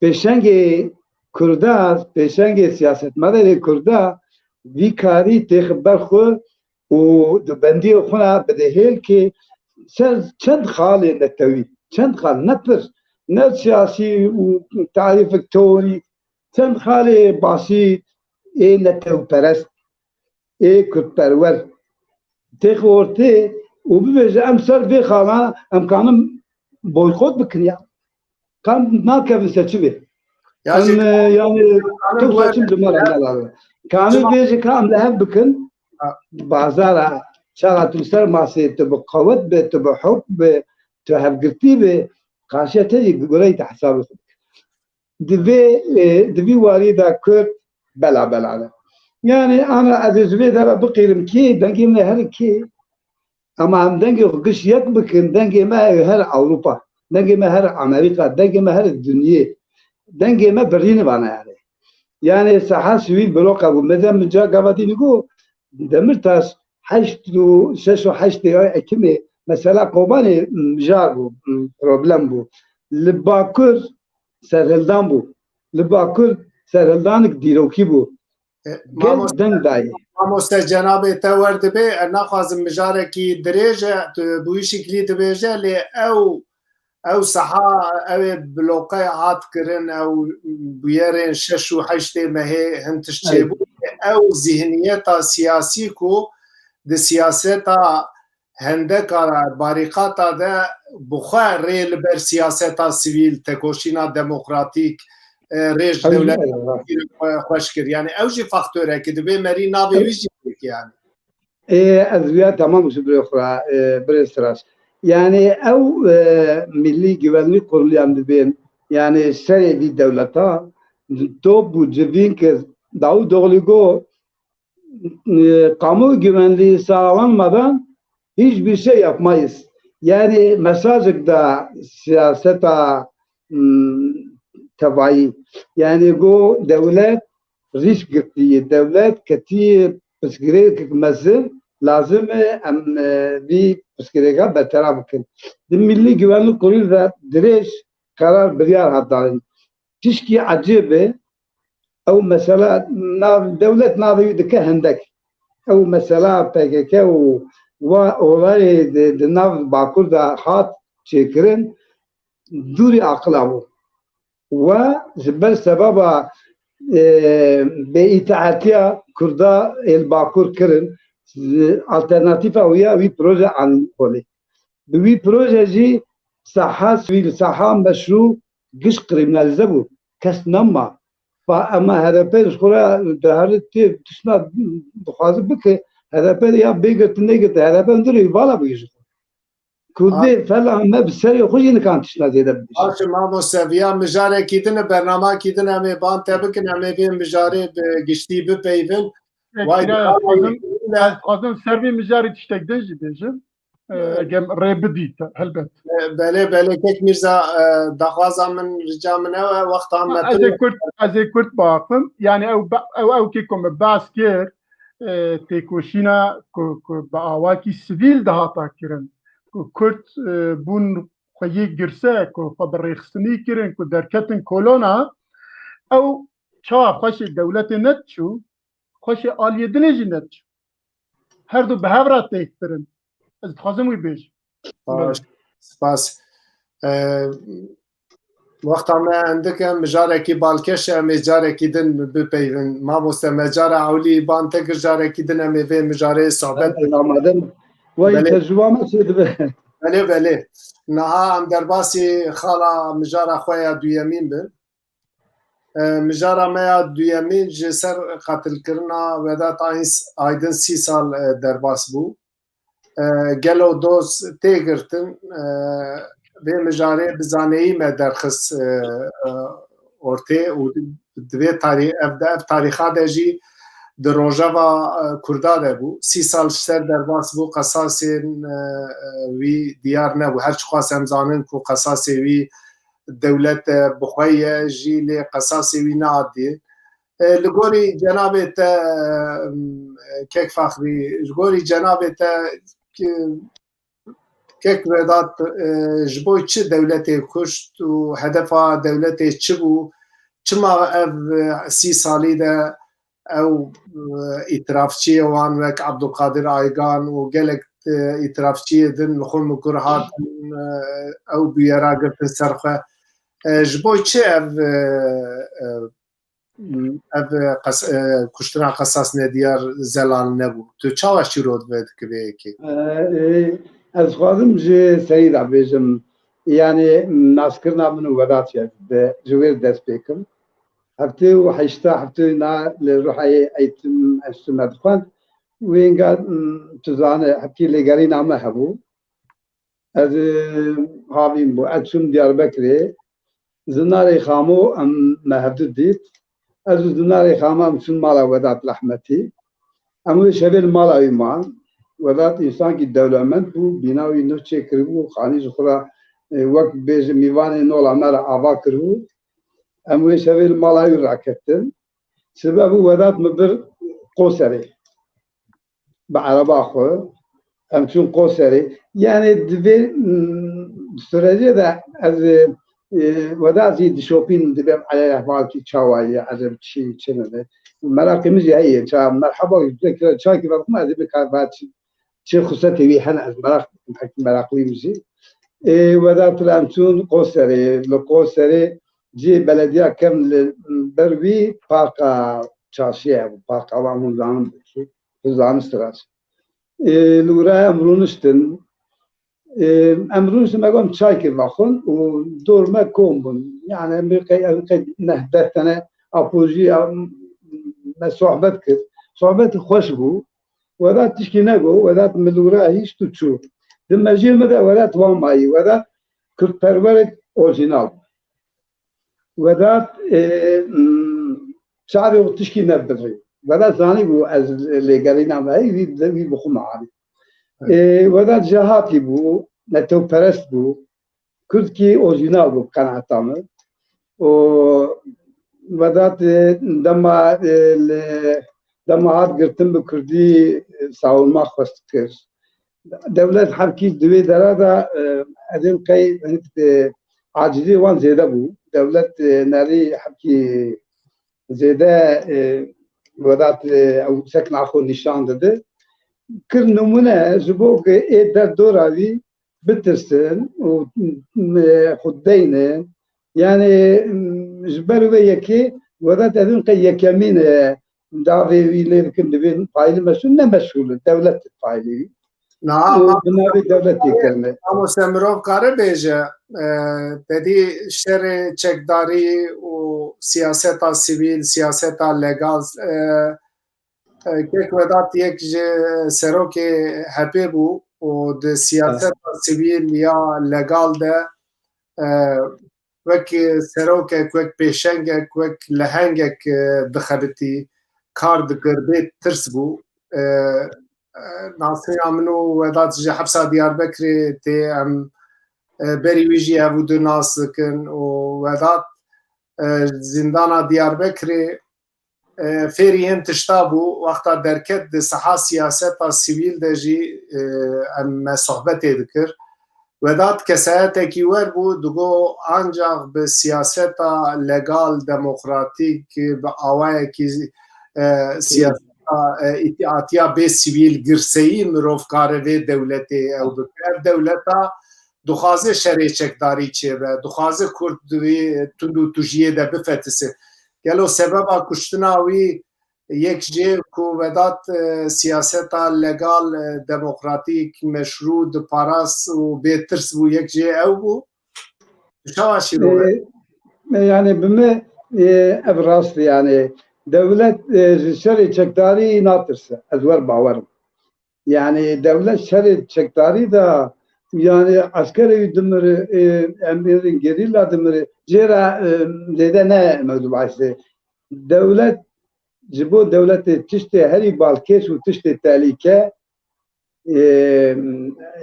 pêşengê Kurda, pêşengê siyasetmedarê Kurda vî karî têxi ber xwe û di bendiyê xwe re bide hêl ki ser çend xalê netewî, çend xal, ne pir, ne siyasî û tarîfek teorî, çend xalê basî ê netewperest, ê kurdperwer têxi ortê û bibêje, em ser vê xalan em kanin boykot bikin ya. Ka em nakevin seçimê. Ya Em, jî e, yani, tu seçim li me re nedarin. Ka em bêjin ka em li hev bikin, Ha. bazara, çaxa tu li ser masê, tu bi qewet be, tu bi hukm be, tu hevgirtî be, qarşiya te jî gureyî te hesabê xwe bike. Di vê, e, di vî warî de Kurd bela bela ne. Yani, ana ez ê ji vê dera biqîrim kê, dengê me her kê. Ama em dengê xwe giş yek bikin, dengê me her Ewropa, dengê me her Amerîka, dengê me her dinyê, dengê me birîne vana yani. Yani saha sivîl bloka bû. Mezem min ca gava dînî got, Demirtaş heşt û şeş û heştê ay Ekimê mesela Kobanê mijar bû, problem bû. Li Bakur serhildan bû. Li Bakur serhildanik dîrokî bû. E, Gel mamoste, deng dayê. Mamoste, cenabê te wer dibe, ez naxwazim mijarekî dirêj e, tu bi wî şiklî dibêje, lê ew, ew saha, ew ê bloke hat kirin, ew bûyerên şeş û heştê mehê hin tişt Ew. çêbû. Ew zihniyeta siyasî ku di siyaseta hendeka barîqata de bi xwe rê li ber siyaseta sivîl, tekoşîna demokratîk, e, rê ji Ew dewlet jî xwe, xweş kir. Yani ew jî faktorek e, divê merî navê wî jî bêk yani. Ê, ez viya tamam ji birê xwe re, e, birê Sirac. Yani ew, e, Milli Güvenlik Kurulu em dibên, yani serê vî dewleta top û civîn kir, Davutoğlu got, e, kamu güvenliği sağlanmadan hiçbir şey yapmayız. Yani mesajek da siyaseta, m, tevayî. Yani got dewlet risk girtiye, dewlet ketiye pirsgirêkek mezin, lazim e em, e, vî pirsgirêka bertaraf bikin. Di Milli Güvenlik Kurulu de dirêj karar biryar hat danîn. Tişkî ecêb e, ew mesela nav, dewlet navê wî dike hendek. Ew mesela P K K û wa olayê di, di nav Bakur de hat çêkirin, dûrî aqila bû. We ji ber sebeba, e, bêîtaetiya Kurda ê li Bakur kirin, alternatîfa wî ya wî proje anîn holê. Bi wî proje jî saha sivîl, saha meşrû giş krîminalîze bû. Kes nema. Fa ema H D P ji xwe re dihere tê tiştna dixwaze bike, H D P ya bê girtin, nêgirtin, H D P hundir ê vala bigihîje xwe. Kurdê Ha. fela me bi serê xwe jî nikan tiştna zêde bibêje. Baş e, mamoste, viya mijarekî din e, bernamekî din em ê ban te bikin, em ê vê mijarê bi giştî bipeyvin. Vay, Kira, ez dixwazim, ez dixwazim ser vê mijarê tiştek din jî bêjim. E, eger rê bidî te, helbet. E, belê, belê, Kek Mîrza, e, daxwaza min, rica min ew e, wexta me Ha, ez ê kurt, ez ê kurt biaxivim. Yani ew be-, ew, ew kê ku me behs kir, e, têkoşîna ku, ku bi awakî sivîl dihata kirin, ku Kurd, e, bûn xwe yê girse, ku xwe bi rêxistinî kirin, ku derketin kolona, ew çawa xweşê dewletê nediçû, xweşê aliyê dinê jî nediçû. Her du bi hev re têk kirin. Ez dixwazim wî bêjim. Baş, spas. E, wexta me endik e, mijarekî balkêş e, em ê carekî din bipeyvin. Mamoste, me cara ewlî ban te kir, carekî din em ê vê mijarê sohbet bikin. Amadim. Wey Belê. tecrüba me çê dibe. Belê, belê. Niha em derbasî xala mijara xwe ya duyemîn bin. E, mijara me ya duyemîn ji ser qetilkirina Vedat Ayn-, Aydin sî sal, e, derbas bû. E, gelo doz tê girtin, e, vê mijarê bi zaneyî me derxist, e, e, ortê û di vê tarî-, ev, ev tarîxa de jî di rojeva, e, Kurda de bû. Sî sal ji ser derbas bû, qesasên, e, e, wî diyar nebû. Her çiqas em zanin ku qesasê wî dewlet, e, bi xwe ye jî, lê qesasê wî ne adî ye. E, li gorî cenabê te, e, Kek Faxrî, li gorî cenabê te, ke-, Kek Vedat, e, ji bo çi dewletê kuşt û hedefa dewletê çi bû? Çima ev, e, sî salî de ew, e, îtirafçiyê wan wek Abdulkadir Aygan û gelek, e, îtirafçiyê din li xwe mikur hatin, e, ew bûyera girtin ser xwe? E, ji bo çi ev, e, e, ev qes-, e, kuştina Qesas Nediyar zelal nebû? Tu çawa şîrot vedikî vê yekê? E, e, ez xwazim ji serî de bêjim. Yanî naskirina min û Vedat ye, ji wê dest pê kim. Heftê û heşta, heftê na li Ruhayê eğitim enstitû me dixwend. Wênga, tu zane, hepkî lêgerîna me hebû. Ez, e, havîn bû. Ez çûm Diyarbekirê. Zinarê Xamo em me hevdu dît. Ez û Zinarê Xamo em çûn mala Vedat Rehmetî. Em wê şevê li mala wî man. Vedat însankî dewlemend bû. Bîna wî nû çêkiribû. Xanî ji xwe re, e, wek bêje mîvanê nola me re ava kiribû. Em wê şevê li mala wî raketin. Sibe bû Vedat min bir Qoserê. Bi ereba xwe. Em çûn Qoserê. Yanî di vê, mm, sürecê de ez, e, e, Vedat jî dişopîn, dibêm elê ehvalkî çawa ye, ez ê çi, çi ne. Meraqê min jî heye, ça merheba, çakî vexwe ez ê bikar ba çi, çi xusletê wî hene, ez meraq dikim, hekî meraqlî min jî. E, Vedat re em çûn Qoserê, li Qoserê cihê belediya kevn li ber wî parka çarşiyê hebû, parka wan hûn zanin, hûn zanin sira çi. Ê, li wira em rûniştin. Ê, em rûniştin, me got, em çaykê vexwin û dor me kom bûn. Yani em qey, em qey neh deh tane apojî, em, me sohbet kir. Sohbet xweş bû. Vedat tişkî negot, Vedat min li wira hişt û çû. Di mejiyê me de Vedat wan mayî. Vedat kurdperwerek orjînal bû. Vedat, e, m, çavê xwe tişkî nebirî. Vedat zanîbû ez lêgerîna me heyî, wî, wî bi xwe me anî. E, Vedat jehatî bû, netewperest bû. Kurdkî orjînal bû bi qenaeta min. Û Vedat, e, dema, e, li, dema hat girtin bi kurdî, e, savunma xwest kir. Dewlet hevkî di wê dera de, e, edin qey, e, acizî wan zêde bû. Dewlet, e, nerî hevkî zêde, e, Vedat, e, ew sekna xwe nîşan dide. Kir nimûne ji bo ku ê derdora wî bitirsin û, e, xwe deynin. Yani, m, ji ber vê yekê Vedat edin qey yekemîn, e, dawê wî lê dikin, divê payîlî meşûl, ne meşûl e, dewlet payîlî wî. Na, û ma-, bi navê dewletê kirine. Mamoste, mirov kare bêje, e, te dî şerê çekdarî û siyaseta sivîl, siyaseta legal, e, e, Kek Vedat yek ji serokê H P bû û di siyaseta sivîl ya legal de, e, wek serokek, wek pêşengek, wek lehengek, e, dixebitî, kar dikir, bê tirs bû. E, e, nasîna min û Vedat ji hepsa Diyarbekirê tê, em, e, berî wî jî ev û du nas dikin û Vedat, e, zîndana Diyarbekirê, e, fêrî hin tişta bû, wexta derket di saha siyaseta sivîl de jî, e, em me sohbetê dikir. Vedat kesayetekî wer bû, digo ancax bi siyaseta legal, demokratîk, bi awayekî, e, siyaseta, e, îtîatiya bê sivîl girseyî mirov kare vê dewletê ew bike. Ev dewleta dixwaze şerê çekdarî çêbe, dixwaze Kurd di vê tund û tujiyê de bifetise. Gelo sebeba kuştina wî yek jê ku Vedat, e, siyaseta legal, e, demokratîk, meşrû diparast û bê tirs bû, yek jê ew bû? Tu çawa şîrove? E, e, yani bi me, e, ev rast e, yani dewlet, e, ji şerê çekdarî natirse. Ez wer bawer im. Yani dewlet şerê çekdarî de, yani eskerê wî dimire, e, em êrîn gerîla dimire. Jê re, e, zêde ne mewzû bahsê. Dewlet, ji bo dewletê tiştê herî balkêş û tiştê tehlîke, e,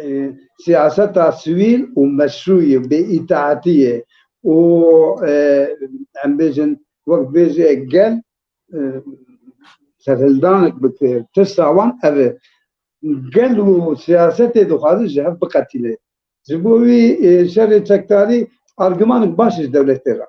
e, siyaseta sivîl û meşrû ye, bê îtaatî ye û, e, em bêjin, wek bêje gel, e, serhildanek bike, tirsa wan ev e. Gel û siyasetê dixwaze ji hev biqetîne. Ji bo wî, e, şerê çekdarî argimanek baş e ji dewletê re.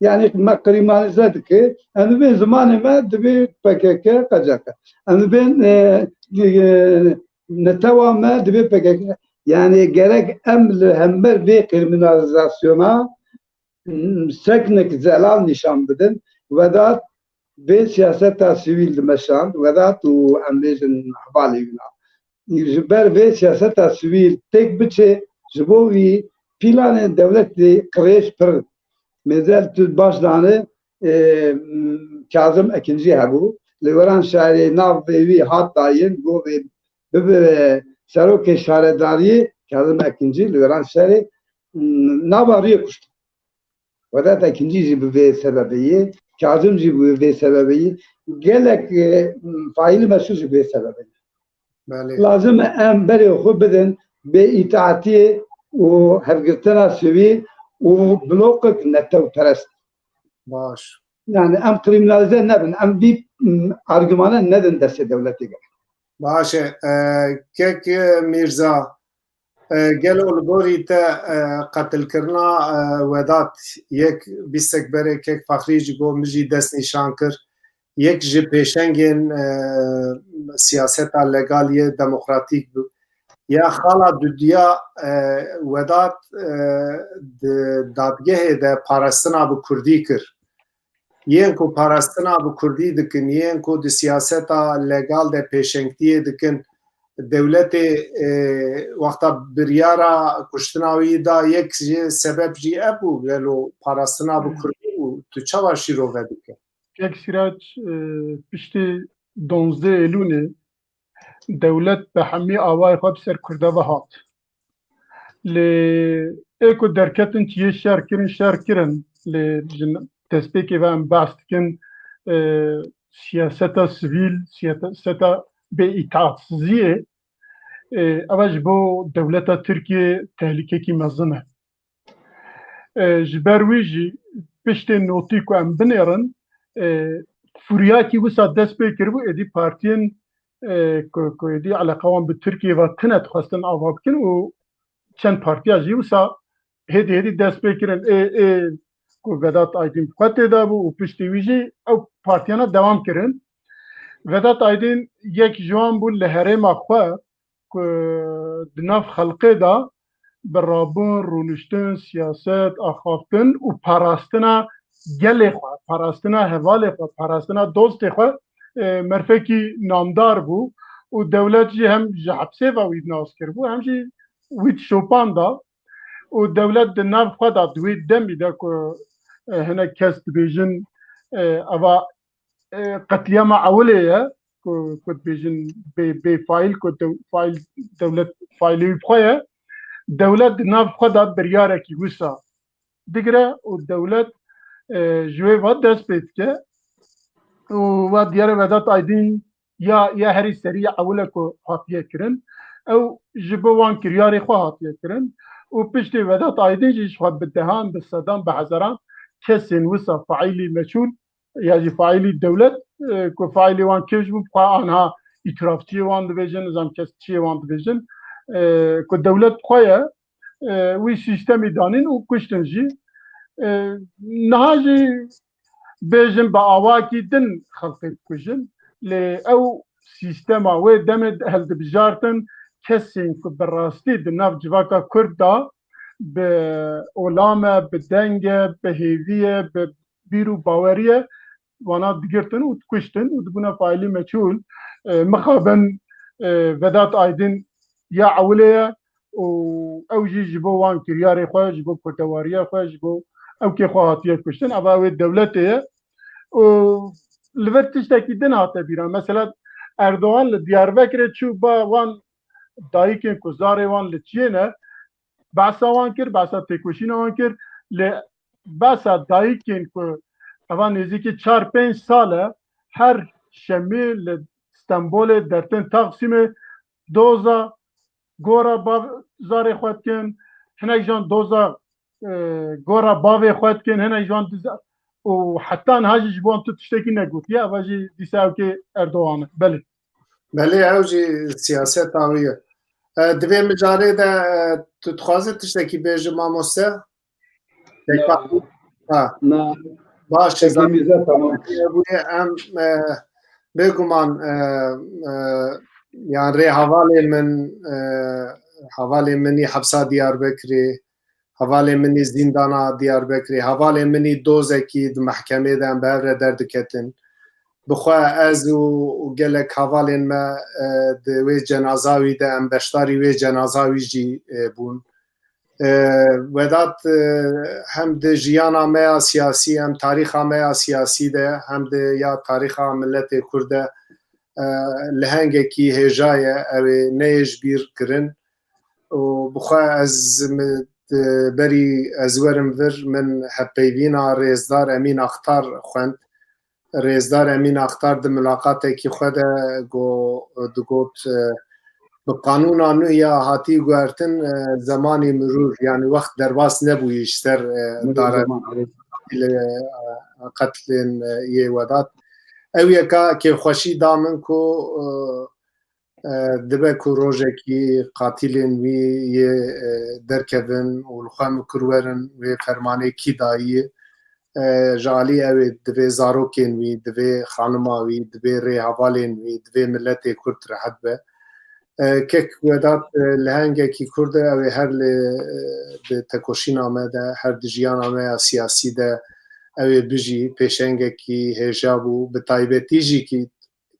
Yani me qirîmanize dike, em dibên zimanê me dibê P K K, Q C K. Em dibên, e, e, netewa me dibê P K K. Yani gerek em li hember vê krîminalizasyona, m, seknek zelal nîşan bidin. Vedat vê siyaseta sivîl dimeşand, Vedat û em bêjin hevalê wî na. Ji ber vê siyaseta sivîl têk biçe, ji bo wî Pîlanê dewletê qirêj pir. Mêzel tu baş zanî, e, Kazim Ekincî hebû. Li Weran şerê navê wî hat dayîn, got vê bibe serokê şaredariyê. Kazim Ekincî li Weran şerê, m, nava rûyê kuşt. Vedat Ekincî jî bi vê sebebê ye, Kazim jî bi vê sebebê ye. Gelek, e, faîlî meşhûr jî bi vê sebebê ye. Belê. Lazim e em berê xwe bidin bê îtaatiyê û hevgirtina sivîl û bloqek netewperest. Baş. Yani em krîminalize nebin, em vî, m, argumane nedin destê dewletê gerek. Baş e, e, kek, e, Mîrza, e, gelo li gorî te, e, qetilkirina, e, Vedat yek bîstek berê kek Fexrî jî got, min jî destnîşan kir. Yek ji pêşengên, e, siyaseta legal yê demokratîk bû. Ya xala dudiya, e, Vedat, e, di dadgehê de parastina bi kurdî kir. Yên ku parastina bi kurdî dikin, yên ku di siyaseta legal de pêşengtiyê dikin, dewletê, e, wexta biryara kuştina wî da, yek ji sebeb jî ev bû, gelo parastina bi kurdî bû, tu çawa şîrove dike? Kek Sîrac, e, piştî donzdeh Êlûnê dewlet bi hemî awayê xwe bi ser Kurda ve hat. Lê ê ku derketin çiyê şer kirin, şer kirin. Lê ji destpêkê ve em behs dikin, e, siyaseta sivîl, siyaseta bê îtaatsiziyê, e, ev ji bo dewleta Tirkiyê tehlîkekî mezin e. E, ji ber wî jî piştê notî ku em binêrin, e, furyakî wisa dest pê kiribû, êdî partiyên, e, ku, ku êdî eleqa wan bi Tirkiyê ve tune dixwestin ava bikin û çend partiya jî wisa hêdî hêdî dest pê kirin. Ê, ê ku Vedat Aydin bi xwe tê de bû û piştî wî jî ew partiyana dewam kirin. Vedat Aydin yek ji wan bû li herêma xwe ku di nav xelkê de bi rabûn, rûniştin, siyaset, axaftin û parastina gelê xwe, parastina hevalê xwe, parastina dostê xwe, e, merfekî namdar bû û dewlet jî hem ji hepsê ve wî nas kiribû, hem jî wî şopan da û dewlet di nav xwe de di wê demî de ku, e, hinek kes dibêjin, e, eva, e, qetliyama ewilê ye ku, ku dibêjin bê, bê faîl ku dew-, faîl, dewlet faîlê wî bi xwe ye. Dewlet di nav xwe de biryarekî wisa digire û dewlet, e, ji wê ve dest pê dike û ve diyar e Vedat Aydin ya, ya herî serî ya ewil e ku hatiye kirin. Ew ji bo wan kiryarê xwe hatiye kirin û piştê Vedat Aydin jî ji xwe bi dehan, bi sedan, bi hezaran kesên wisa faîlî meçhûl ya jî faîlî dewlet, e, ku faîlê wan kê jî bû, bi xwe anha îtirafçiyê wan dibêjin, nizam kes çiyê wan dibêjin, e, ku dewlet bi xwe ye, e, wî sîstemî danîn û kuştin jî. E, niha jî bêjin bi awakî din xelkê dikujin. Lê ew sîstema wê demê hildibijartin, kesên ku bi rastî di nav civaka Kurd de bi olam e, bi deng e, bi hêvî ye, bi bîr û bawerî ye, wana digirtin û dikuştin û dibûne faîlî meçhûl. E, mixabin, e, Vedat Aydin ya ewilê ye û ew jî ji bo wan kiryarê xwe, ji bo kurdewariya xwe, ji bo ewkê xwe hatiye kuştin. Eva ew ê dewletê ye û li vir tiştekî din hate bîra. Mesela Erdogan li Diyarbekirê çû ba wan dayikên ku zarê wan li çiyê ne, behsa wan kir, behsa têkoşîna wan kir. Lê behsa dayikên ku eva nêzîkî çar pênc sal e her şemê li Stenbolê dertin Taksîmê doza gora bav-, zarê xwe dikin, hinek jan doza, e, gora bavê xwe dikin, hinek jan diza-, û heta niha jî ji bo wan tu tiştekî negotiye, eva jî dîsa ew kê Erdogan e. Belê. Belê, ew jî siyaseta wî ye. E, di vê mijarê de, e, tu dixwazî tiştekî bêjî mamoste? Tek Ya. Ha. Na. Baş e, Peki, zaten Mirza, tamam. Bûye em, e, bêguman, e, e, yan rê hevalê min, e, hevalê min î hepsa Diyarbekirê, hevalê min î zîndana Diyarbekirê, hevalê min î dozekî di mehkemê de em bi hev re derdiketin. Bi xwe ez û, û gelek hevalên me, e, di wê cenaza wî de em beşdarî wê cenaza wî jî, e, bûn. E, Vedat, e, hem di jiyana me ya siyasî, hem tarîxa me ya siyasî de, hem di ya tarîxa miletê Kurd de, e, lehengekî hêja ye, ew ê neyê ji bîr kirin. Û bi xwe ez mi-, di berî ez werim vir, min hevpeyvîna rêzdar Emîn Axtar xwend. Rêzdar Emîn Axtar di mulaqatekî xwe de go-, digot, e, bi qanûna nû ya hatî guhertin, e, zemanî mirûr, yanî wext derbas nebûyî ji ser, e, Mirûr dare zeman, evet. Li, e, qetlên, e, yê Wedat. Ew yeka kêfxweşî da min ku, e, e, dibe ku rojekî qatilên wî yê, e, derkevin û li xwe mikur werin wê fermanê kî dayî. E, ji alî ew ê divê zarokên wî, divê xanima wî, divê rêhevalên wî, divê miletê Kurd rehet be. E, kek Wedat, e, lehengekî Kurd e, ew ê her li, e, di tekoşîna me de, her di jiyana me ya siyasî de ew ê bijî, pêşengekî hêja bû, bi taybetî jî kî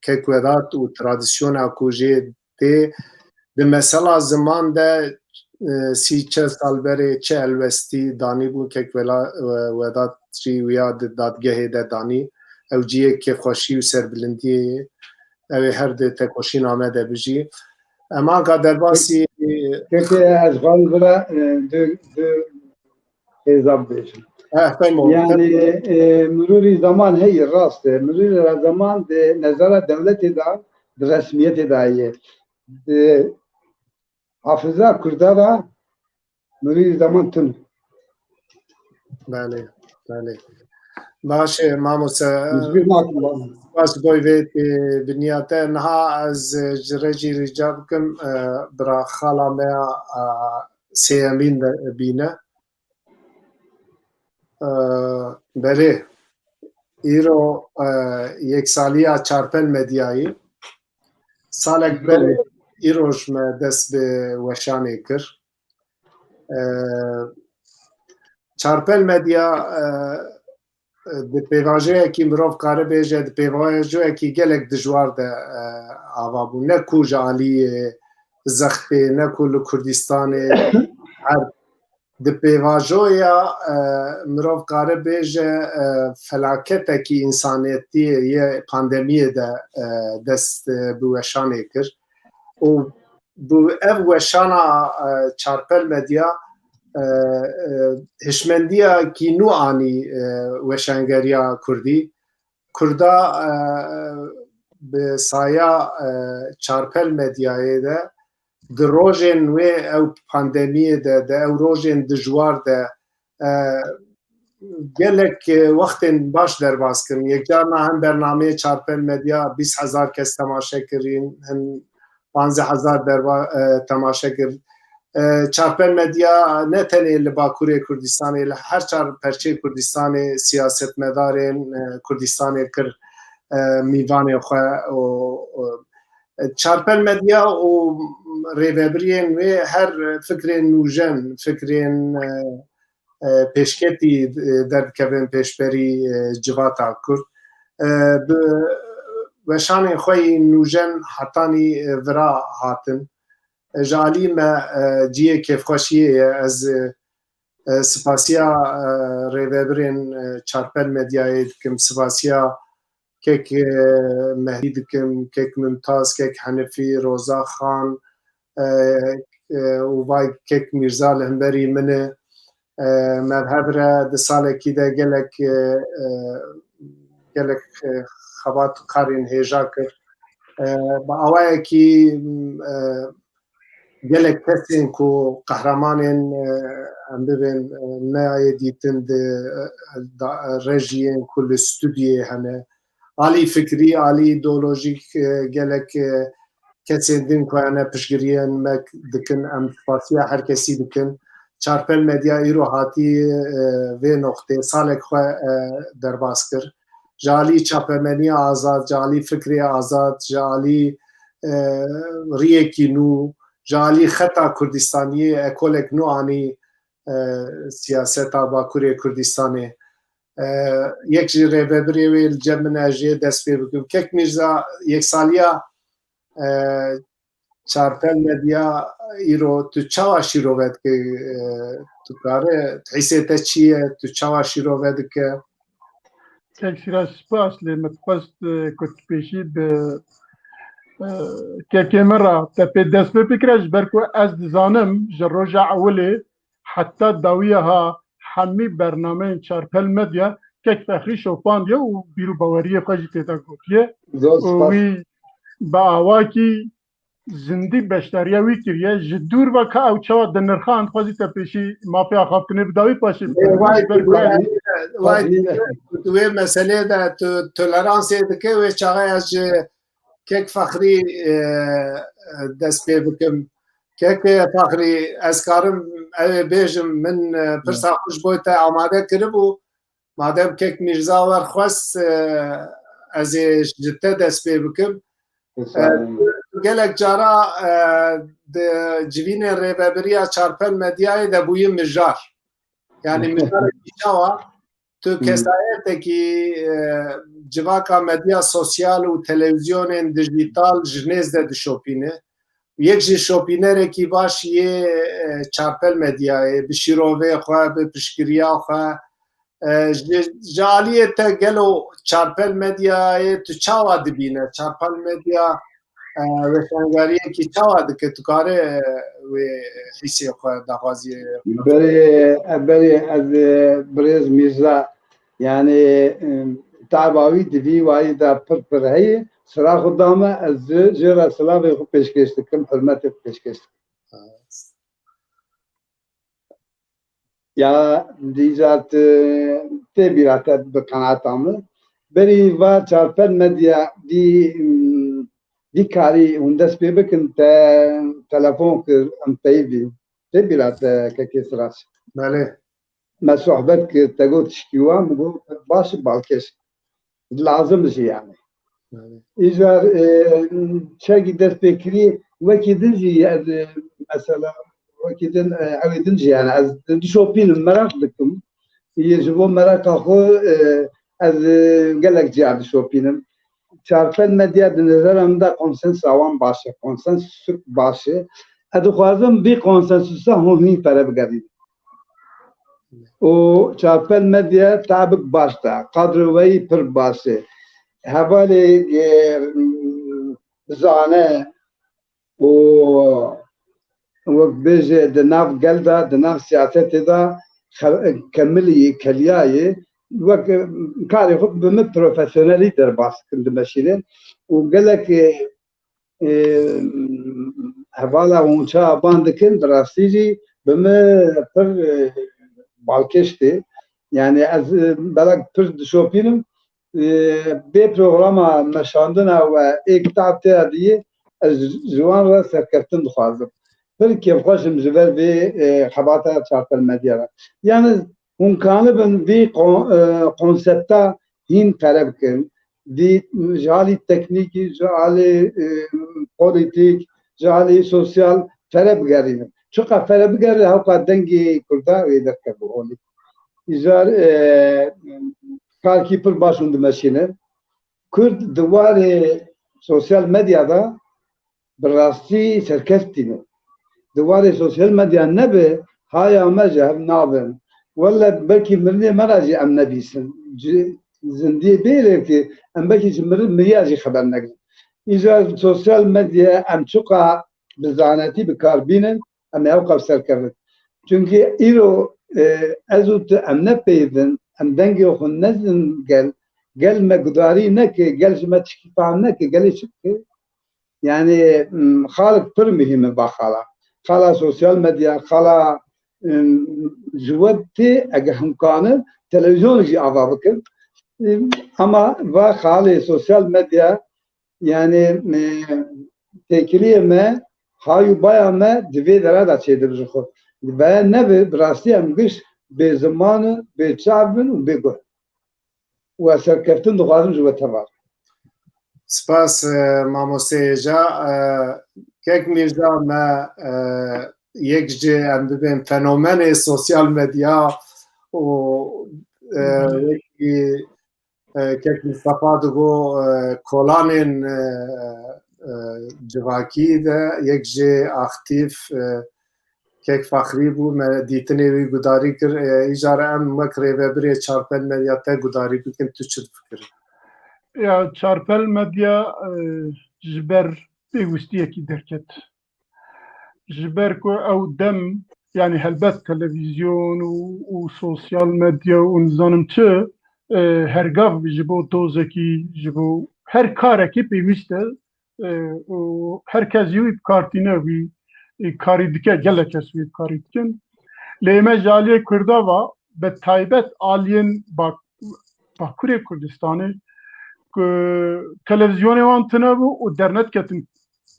kek Wedat û tradisyona ku jê tê di mesela ziman de, e, sî çel sal berê çi helwestî danîbûn, kek Wela-, e, Wedat jî wiya di dadgehê de danî. Ew cihê kêfxweşî û serbilindiyê ye. Ew ê her di tekoşîna me de bijî. Em anka derbasî Peki ez xwarin vira, e, du, du hêza bibêjim. Eh, fehmo. Yani, e, mirûrî zaman heye, rast e. Mirûrî zaman di nezara dewletê de, di resmiyetê de heye. Di hafiza Kurda de mirûrî zaman tune. Belê, belê. Baş e, mamoste. Hiçbir nakım var. Spas boy vê, e, biniyate. Niha ez, e, ji re jî rica bikim, e, bira xala me ya, e, sêyemîn de bîne. E, belê, îro, e, yeksaliya Çarpel Medyayî. Salek berê îroj me dest bi weşanê kir. E, Çarpel Medya, e, di pêvajoyekî mirov kare bêje, di pêvajoyekî gelek dijwar de, e, ava bû. Ne ku ji aliyê zextê, ne ku li Kurdistanê erd. Di pêvajoya, e, mirov kare bêje, e, felaketekî însanetiyê yê pandemiyê de, e, dest, e, bi weşanê kir. Û bi ev weşana, e, Çarpel Medya, e, e, hişmendiyekî nû anî, e, weşangeriya Kurdî. Kurda, e, bi saya, e, Çarpel Medyayê de di rojên wê ew pandemiyê de, di ew rojên dijwar de, e, gelek, e, wextên baş derbas kirin. Yekcarna hem bernameyê Çarpel Medya bîst hezar kes temaşe kirîn, hin panzdeh hezar derba-, e, temaşe kir. E, Çarpel Medya ne tenê li Bakurê Kurdistanê, li her çar perçeyê Kurdistanê siyasetmedarên, e, Kurdistanê kir, e, mîvanê xwe û, û, e, Çarpel Medya û rêvebiriyên wê her fikrên nûjen, fikrên, e, e, pêşketî, e, derdikevin pêşberî, e, civata Kurd. E, bi weşanên xwe yî nûjen hetanî, e, vira hatin. E, ji alî me, e, cihê kêfxweşiyê ye. Ez, e, e, spasiya, e, rêvebirên, e, Çarpel Medyayê dikim, spasiya kek, e, Mehdî dikim, kek Mimtaz, kek Henifî, Roza Xan, e, e, û vay kek Mîrza li hemberî min e. E, me bi hev re di salekî de gelek, e, e, gelek, e, xebat û karên hêja kir. E, bi awayekî, e, gelek kesên ku qehremanên, e, em bibên, e, neyayê dîtin di, e, da, rejiyên ku li stûdyê hene. Alî fikrî, alî îdeolojîk, e, gelek, e, kesên din ku hene piştgiriyên me dikin, em spasiya her kesî dikin. Çarpel Medya îro hatî, e, vê noqtê salek xwe, e, derbas kir. Ji alî çapemeniya azad, ji alî fikrê azad, ji alî, e, riyekî nû, ji alî xeta Kurdistaniyê ekolek nû anî, e, siyaseta Bakurê Kurdistanê. E, yek ji rêvebirê wê li cem min e, jê dest pê bikim. Kek Mîrza, yeksaliya, e, Çarpel Medya îro tu çawa şîrove dike? E, tu kare, hîsê te çi ye? Tu çawa şîrove dike? Kek Sîrac, spas, lê min dixwest, e, ku tu pêşî bi, e, kekê min re te pê dest pê bikire, ji ber ku ez dizanim ji roja ewilê heta dawiya ha hemî bernameyên Çarpel Medya kek Fexrî şopandiye û bîr û baweriyê xwe jî tê de gotiye. Zor û spas. Wî bi awakî zindî beşdariya wî kiriye. Ji dûr ve ka ew çawa dinirxand, xwezî te pêşî mafê axaftinê bidawî paşê. Ê, vay, ji ber ku vay, vay, tu wê meselê de tu toleransê dike, wê çaxa ez ji kek Fexrî, e, dest pê bikim. Kek Fexrî, ez karim ew ê bêjim, min, e, pirsa xwe ji bo te amade kiribû. Madem kek Mîrza wer xwest, e, ez ê ji te dest pê bikim. E, tu gelek cara, e, di civînên rêvebiriya Çarpel Medyayê de bûyî mijar. Yani mijarekî çawa? Tu kesayetekî, e, civaka medya sosyal û televîzyonên dijîtal ji nêz de dişopîne. Yek ji şopînerekî baş yê, e, Çarpel Medyayê, bi şîrovê xwe, bi piştgiriya xwe, e, ji, ji aliyê te gelo Çarpel Medyayê tu çawa dibîne? Çarpel Medya, e, weşangeriyekî çawa dike? Tu kare, e, wê hîsê xwe daxwaziyê? Berê, e, berê ez, e, birêz Mîrza, yani, e, taba wî di vî warî de pir pir heye. Sira xwe dame, ez jê, jê re silavê xwe pêşkêş dikim, hurmetê xwe pêşkêş dikim. Ya dîza tu tê bîra te bi qenaeta min. Berî va Çarpel Medya vî, vî karî hûn dest pê bikin, te telefon kir, em peyivî. Tê bîra te kekê Sirac? Belê. Me sohbet kir, te got tişkî wa, min got baş, balkêş. Lazim jî yani. Belê. Îcar, e, çekî dest pê kirî, wekî din jî, e, mesela, wekî din, e, ewê din jî yani, ez dişopînim, meraq dikim. Yê ji bo meraqa xwe, e, ez, e, gelek ciya dişopînim. Çarpel Medya di nezera min de konsensa wan baş e, konsensusuk baş e. Ez dixwazim vî konsensusa hûn hîn pere bigerîn. Û Çarpel Medya tabik baş da, kadro weyî pir baş e. Hevalê, e, zane û wek bêje di nav gel de, di nav siyasetê de xe-, kemilî, keliyayê, wek, e, karê xwe bi min profesyonelî derbas dikin, dimeşînin û gelek, e, e, hevala hûn çawa ban dikin, bi rastî jî bi min pir, e, balkêş tê. Yani ez, e, belek pir dişopînim, e, bê programa meşandina we ê kitab tê diyê, ez ji wan re serkeftin dixwazim. Pir kêfxweş im ji ber vê, e, xebata Çarpel Medya re. Yani hûn kanibin vî kon-, e, konsepta hîn pere bikin. Vî ji alî teknîkî, ji alî, e, polîtîk, ji alî sosyal pere bigerînin. Çiqa pere bigere, hewqa dengê Kurda wê derkeve holê. Îcar, e, karkî pir baş hûn dimeşînin. Kurd di warê sosyal medya de bi rastî serkeftî ne. Di warê sosyal medya nebe, haya me ji hev nabin. Wele belkî mirinê me re jî em nebîsin. Ci-, zindiyê bêle ki em belkî ji mirin miriya jî xeber negirin. Îcar sosyal medya em çiqa bi zanetî bi kar bînin, em ê ew qev serkevin. Çunkî îro, e, ez û tu em ne peyvin, em dengê xwe nezin gel, gel me gudarî neke, gel ji me tişkî fehm neke, gelê çi bike? Yani, m, xalek pir muhîm e va xala. Xala sosyal medya, xala, m, ji we tê, eger himkan e, televîzyonê jî ava bikin. M, ama va xalê sosyal medya, yani, e, têkiliyê me, hay û baya me di vê dera de çêdibin ji xwe. Veye nebe, bi rastî em giş bê ziman in, bê çav bin û bê guh. Û ez serkeftin dixwazim ji we tevar. Spas, e, mamoste Hêja. E, kek Mîrza me, e, yek ji em bibên fenomenê sosyal medya û, e, wekî, e, kek Mistefa digo, e, kolanên, e, e, civakî de yek jê aktîf, e, kek Fexrî bû, me dîtinê wî gudarî kir. E, îcar em wek rêvebirê Çarpel Medya te gudarî bikin, tu çi difikirî? Ya, Çarpel Medya, e, ji ber pêwistiyekî derket. Ji ber ku ew dem, yani helbet televîzyon û, û sosyal medya û nizanim çi, e, hergav ji bo dozekî, ji bo her karekî pêwîst e, e, û her kes jî wî bi kar tîne, wî, e, karî dike, gelek kes wî bi karî dikin. Lê me ji aliyê Kurda ve, bi taybet aliyên Bak-, Bakurê Kurdistanê ku televîzyonê wan tune bû û dernediketin,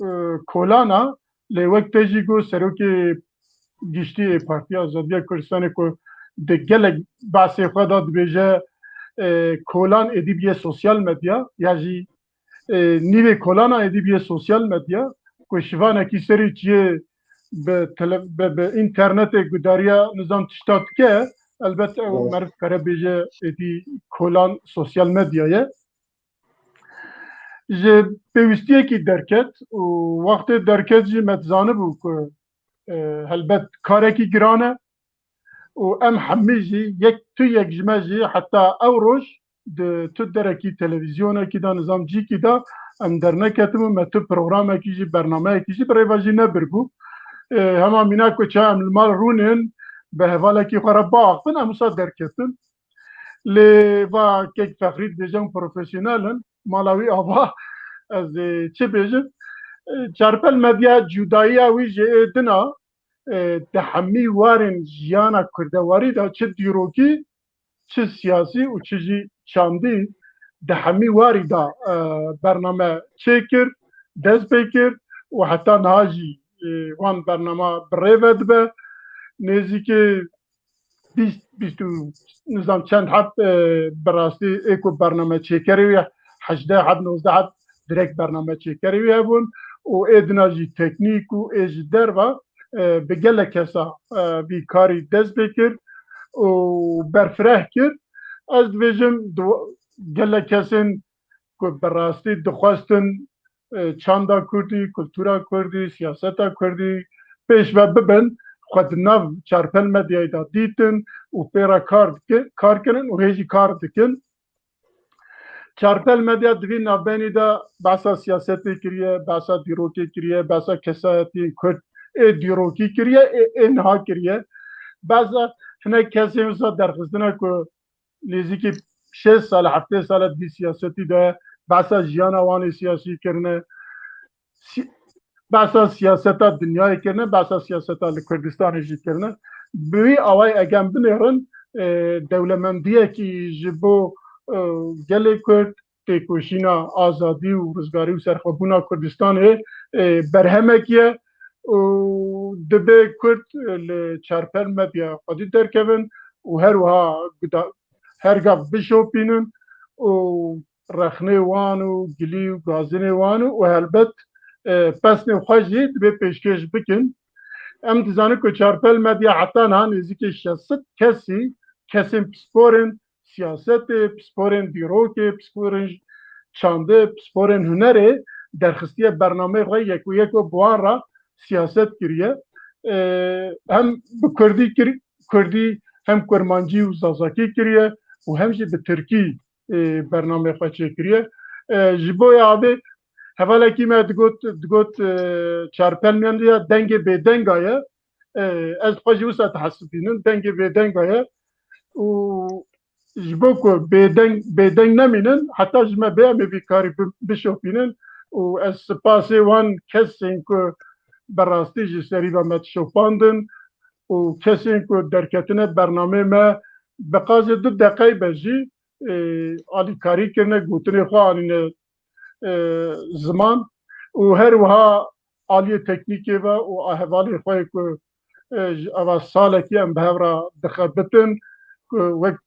e, kolana, lê wek te jî got, serokê giştî yê Partiya Azadiya Kurdistanê ku di gelek behsê xwe de dibêje, e, kolan êdî bûye sosyal medya, ya jî, e, nîvê kolana êdî bûye sosyal medya, ku şivanekî serê çiyê bi tele-, bi, bi înternetê gudariya nizam tişta dike, elbet ew Evet. meriv kare bêje êdî kolan sosyal medya ye. Ji pêwîstiyekî derket û wextê derket jî me dizanibû ku, e, helbet karekî giran e û em hemî jî yek, tu yek ji me jî heta ew roj di tu derekî televîzyonekî de, nizam cîkî de em derneketibû, me tu programekî jî, bernameyekî jî bi rê ve jî nebiribû. E, hema mîna ku ça em li mal rûnên bi hevalekî xwe re biaxivin, em wisa derketin. Lê va kek Fexrî dibêje em profesyonel in, mala wî ava, ez ê çi bêjim? E, Çarpel Medya cudayiya wî ji ê din a, e, di hemî warên jiyana kurdewarî de çi dîrokî, çi siyasî û çi jî çandî di hemî warî de, e, bername çêkir, dest pê kir û heta niha jî, e, wan bernama bi rê ve dibe. Nêzîkî bîst, bîst û nizam çend heb, e, bi rastî ê ku bername çêkerê wî hejdeh heb, nozdeh heb direkt bername çêkerê wî hebûn û ê dina jî teknîk û ê ji derve, e, bi gelek kesa, e, vî karî dest pê kir û berfireh kir. Ez dibêjim, di-, gelek kesên ku bi rastî dixwestin, e, çanda kurdî, kultura kurdî, siyaseta kurdî pêş ve bibin, xwe di nav Çarpel Medyayê de dîtin û pê re kar diki-, kar kirin û hê jî kar dikin. Çarpel Medya di vî navbenî de behsa siyasetê kiriye, behsa dîrokê kiriye, behsa kesayetiyên kurd ê dîrokî kiriye, ê, ê niha kiriye. Behsa hinek kesên wisa derxistine ku nêzîkî şêst sal, heftê sal e di vî siyasetî de, behsa jiyana wan ê siyasî kirine, si-, behsa siyaseta dinyayê kirine, behsa siyaseta li Kurdistanê jî kirine. Bi wî awayî eger em binêrin, e, dewlemendiyekî ji bo, e, gelê Kurd, têkoşîna azadî û rizgarî û serxwebûna Kurdistanê, e, berhemek ye û dibe Kurd, e, li Çarpel Medya xwedî derkevin û her wiha guda-, her gav bişopînin û rexnê wan û gilî û gazinê wan û helbet, e, pesnê xwe jî dibê pêşkêş bikin. Em dizanin ku Çarpel Medya heta niha nêzîkî şeş sed kesî, kesên pisporên siyasetê, pisporên dîrokê, pisporên çandê, pisporên hunerê derxistiye bernameyê xwe yek û yek û bi wan re siyaset kiriye. E, hem bi kurdî kir-, kurdî, hem kurmancî û zazakî kiriye û hem jî bi tirkî, e, bernameyê xwe çêkiriye. E, ji bo ya vê hevalekî me digot, digot, e, Çarpel Medya dengê bêdenga ye. E, ez xwe jî wisa dihesibînim, dengê bêdenga ye. Û ji bo ku bêdeng, bêdeng nemînin, heta ji me bê em ê vî karî bi-, bişopînin û ez spasê wan kesên ku bi rastî ji serî ve me dişopandin û kesên ku derketine bernameyê me bi qazê du deqey be jî, e, alîkarî kirine, gotinê xwe anîne, e, ziman û her wiha aliyê teknîkê ve û a hevalên xwe yê ku, e, ji ava salekî em bi hev re dixebitin, ku wek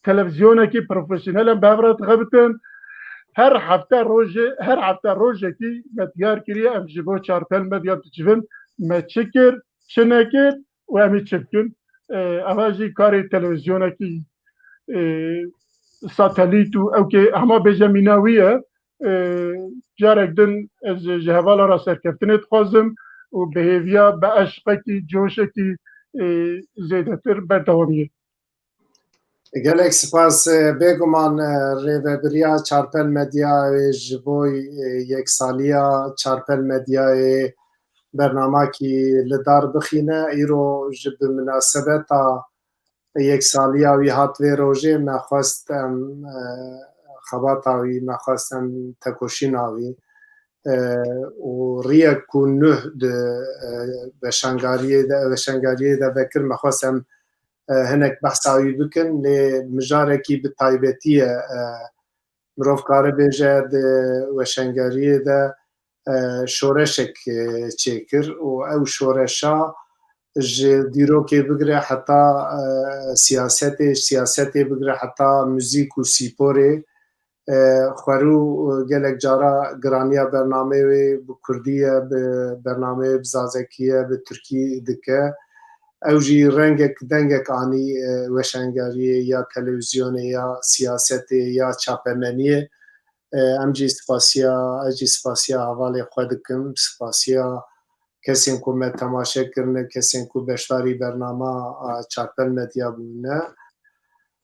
televîzyonekî profesyonel em bi hev re dixebitin. Her hefte rojê, her hefte rojekî me diyar kiriye, em ji bo Çarpel Medya dicivin, me çi kir, çi nekir û em ê çi bikin. E, eva jî karê televîzyonekî, e, satelît û ew kê hema bêje mîna wî ye. E, carek din ez ji hevala re serkeftinê dixwazim û bi hêviya, bi eşqekî, coşekî, e, zêdetir berdewamiyê. Gelek spas. E, bêguman, e, rêvebiriya Çarpel Medyayê ji bo, e, yeksaliya Çarpel Medyayê bernamakî li dar bixîne. Îro ji bi minasebeta yeksaliya wî hat vê rojê me xwest em, e, xebata wî me xwest em tekoşîna wî, e, û riyek ku nuh di, e, weşangariyê de, weşangariyê de vekir me xwest em, e, hinek behsa wî bikin, lê mijarekî bi taybetî ye, e, mirov kare bêje di weşangariyê de, e, şoreşek, e, çêkir û ew şoreşa ji dîrokê bigire heta, e, siyasetê, ji siyasetê bigire heta muzîk û sîporê, e, xwerû, e, gelek cara giraniya bernameyê wê bi kurdî ye, bi bernameyê bi zazakî ye, bi tirkî dike. Ew jî rengek, dengek anî, e, weşangeriyê ya televîzyonê, ya siyasetê, ya çapemeniyê. E, em jî spasiya, ez jî spasiya hevalê xwe dikim, spasiya kesên ku me temaşe kirine, kesên ku beşdarî bernama, a, Çarpel Medya bûne.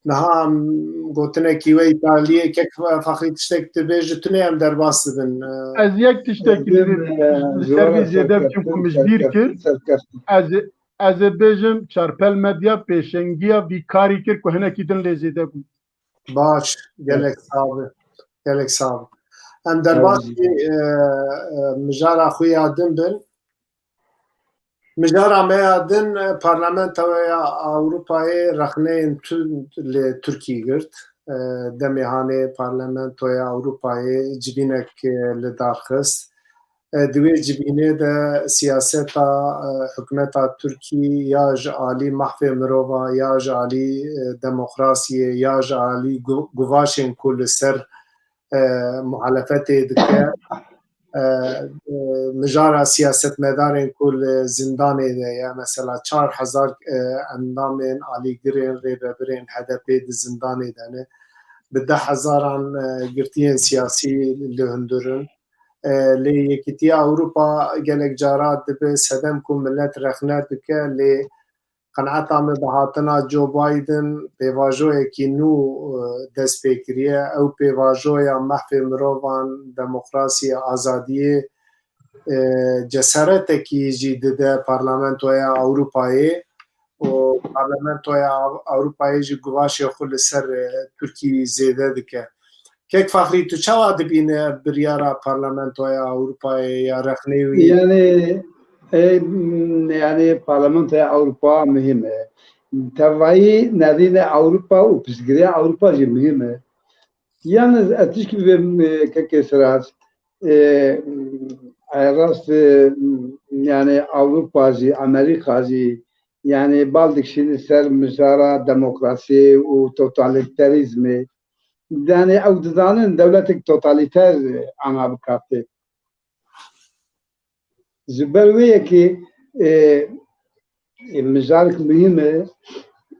Niha em gotinekî we Îtaliyê, kek Faxrî tiştek dibêje, tunê em derbas dibin. E, Ez yek tiştek Dim, e, li ser vî zêde biçim ku min ji bîr kir. Ez, ez ê bêjim, Çarpel Medya pêşengiya vî karî kir ku hinekî din lê zêde bû. Baş, gelek sax be. Gelek sax be. Em derbasî, e, e, mijara xwe ya din bin. Mijara me ya din, e, Parlamentoya Ewropayê rexneyên tund li Tirkî girt. E, demê hanê Parlamentoya Ewropayê civînek, e, li dar xist. E, di wê civînê de siyaseta, e, hikûmeta Tirkî ya ji alî mehfê mirova, ya ji alî, e, demokrasiyê, ya ji alî gu-, guvaşên ku li ser, e, muhalefetê dike, e, e, mijara siyasetmedarên ku li zindanê de ye, mesela çar hezar, e, endamên alîgirên rêvebirên H D P di zindanê de ne, bi deh hezaran, e, girtiyên siyasî li hundir in. E, lê Yekîtiya Ewropa gelek cara dibe sedem ku milet rexne dike, lê qenaeta min bi hatina Joe Biden pêvajoyekî nû, e, dest pê kiriye. Ew pêvajoya mehfê mirovan, demokrasiyê, azadiyê, e, cesaretekî jî dide Parlamentoya Ewropayê û Parlamentoya Ewropayê jî guvaşê xwe li ser, e, Tirkî zêde dike. Kek Faxrî, tu çawa dibîne biryara Parlamentoya Ewropayê ya rexnê wî? Yani, e, yani Parlamentoya Ewropa muhim e. Tevayî nerîne Ewropa û piştgiriya Ewropa jî muhim e. Yalnız ez tişkî bibêm, e, kekê Siraz, e, e, rast, e, yani Ewropa jî, Amerîka jî, yani bal dikişîne ser mijara demokrasiyê û totalîterîzmê. Yani ew dizanin dewletek totalîter ana bikate. Ji ber wê yekê, e, e, mijarek muhîm e.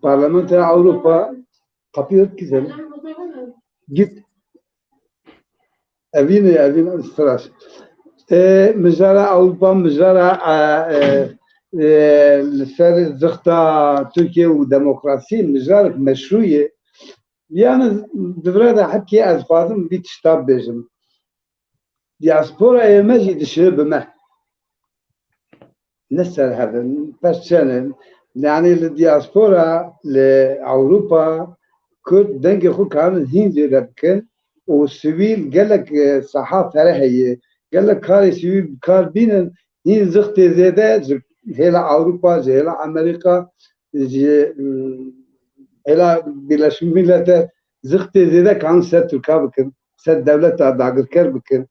Parlamentoya Ewropa kapiyê gizelim. Git. Evîn e, evîn straş. E, mijara Ewropa, mijara, e, e, e, li ser zixta Tirkiye û demokrasî mijarek meşrû ye. Yalnız di vira de hepkê ez dixwazim vî tişta bibêjim. Diasporayê me jî dişibe bi me. Ne ser hev in, pers çend in. Yani li diaspora, li Ewropa, Kurd dengê xwe karin hîn zêde bikin û sivîl gelek, e, saha fereh heye. Gelek karê sivîl bi kar bînin, hîn zixtê zêde ji hêla Ewropa, ji hêla Amerîka, ji, mm, hêla Birleşmiş Milletler zixtê zêde karin ser Tirka bikin, ser dewleta dagirker bikin.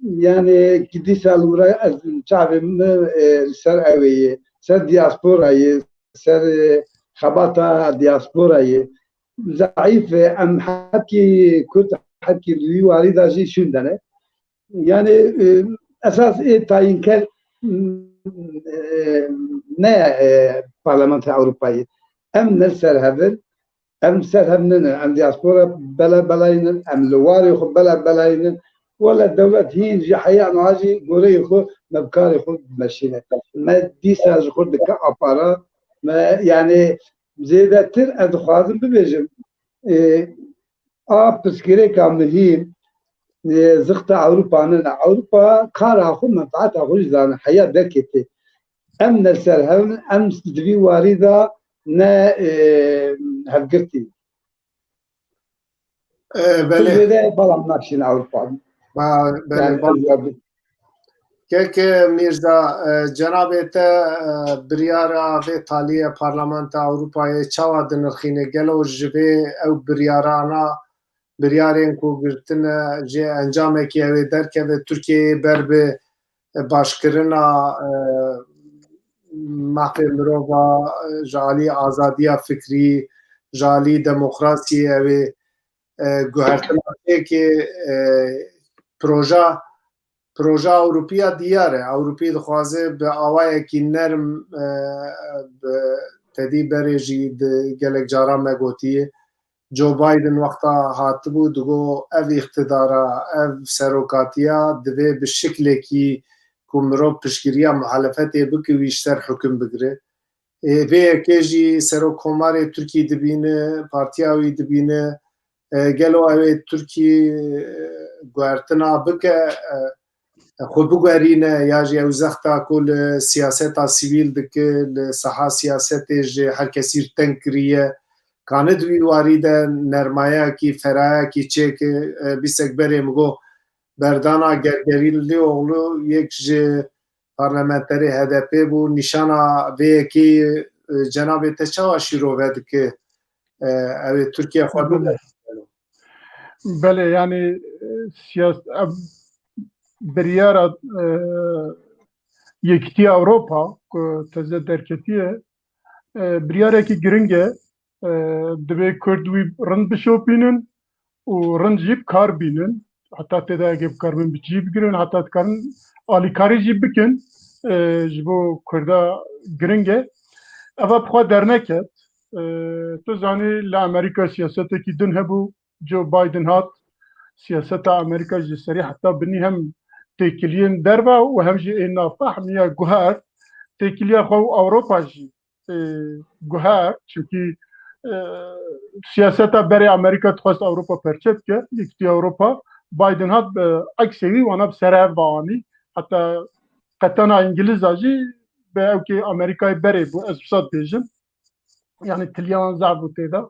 Yani ki dîsa li wira ez çavê min, e, li ser ew ê ye, ser diaspora ye, ser, e, xebata diaspora ye. Zeîf e, em hepkî Kurd, hepkî li wî warî de jî şûn de ne. Yani, e, esas ê tayînker, m, e, ne, e, Parlamentoya Ewropayê. Em ne li ser hev in, em li ser hev nînin, em diaspora bela belayîn in, em li warê xwe bela belayîn in, Wele dewlet hîn jî heya niha jî goreyê xwe me bi karê xwe dimeşîne. Me dîsa ji xwe dike apara. Me, yani, zêdetir ez dixwazim bibêjim, e, a pirsgirêka mihîm, e, zixta Ewropa nine. Ewropa kara xwe, menfaeta xwe jî zane, heya derketê. Em ne serhev in, em di vî warî de ne, e, hevgirtî. E, belê. Zêde bala naşîn Ewropa. Ha, belê, yani, bal- ez- Kek Mîrza, e, cenabê te, e, biryara vê taliyê Parlamenta Ewropayê çawa dinirxîne? Gelo ji vê ew biryarana, biryarên ku girtine, jê encamekî ew ê derkeve Tirkiyeyê ber bi, e, başkirina, e, mafê mirova, e, ji alî azadiya fikrî, ji alî demokrasiyê ew ê, e, guhertina çêkê, e, proja, proja Ewropiya diyar e. Ewropî dixwaze bi awayekî nerm, e, bi tedî berê jî di gelek caran me gotiye. Joe Biden wexta hatibû digo ev îqtidara, ev serokatiya divê bi şiklekî ku mirov piştgiriya muhalefetê bike wî ji ser hukum bigire. Ê, vê yekê jî Serokkomarê Tirkî dibîne, partiya wî dibîne. E, gelo ew ê Tirkî, e, guhertina bike, e, xwe biguherîne ya jî ew zexta ku li siyaseta sivîl dike, li saha siyasetê ji her kesî teng kiriye, kane di wî warî de nermayekî, ferayekî çêke, e, bîstek berê min got, berdana Gergerî Lîoğlu yek ji parlamenterê H D P bû, nîşana vê yekê, e, cenabê te çawa şîrove dike, e, ew ê Tirkiye xwe bibe? Belê, yani, e, siyas-, ev biryara, e, Yekîtiya Ewropa ku teze derketiye, e, biryarekî giring e. E, divê Kurd wî rind bişopînin û rind jî bi kar bînin. Heta tê de yekê bi kar bin bi cî bigirin, heta dikarin alîkarî jî bikin, e, ji bo Kurda giring e. Eva bi xwe derneket. E, tu zanî li Amerîka siyasetekî din hebû, Joe Biden hat, siyaseta Amerîka ji serî heta binî hem têkiliyên derve û hem jî ên navxwe hemiya guhert, têkiliya xwe û Ewropa jî, e, guhert, çimkî, e, siyaseta berê Amerîka dixwest Ewropa perçe bike, Yekîtiya Ewropa, Biden hat bi eksê wî wana bi ser hev ve anî, heta qetena Îngiliza jî bi ewkê Amerîkayê berê bû, ez wisa dibêjim. Yani tiliyan zaf bû tê de.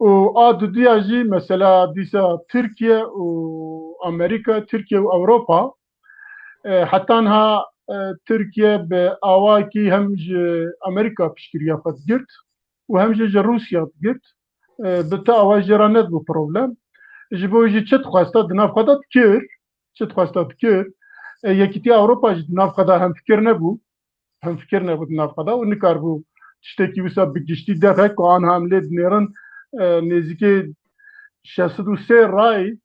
Û a duduya jî mesela dîsa Tirkiye û Amerîka, Tirkiye û Ewropa, e, heta niha, e, Tirkiye bi awakî hem ji Amerîka piştgiriya xwe digirt û hem jî ji Rûsya digirt. E, bi ti awa jê re nedibû problem. Ji bo jî çi dixwesta di nav xwe de dikir, çi dixwesta dikir. E, Yekîtiya Ewropa jî di nav xwe de hemfikir nebû. Hemfikir nebû di nav xwe de û nikaribû tiştekî wisa bi giştî derxe ku anha em lê dinêrin, e, nêzîkê şeş sed û sê rayî,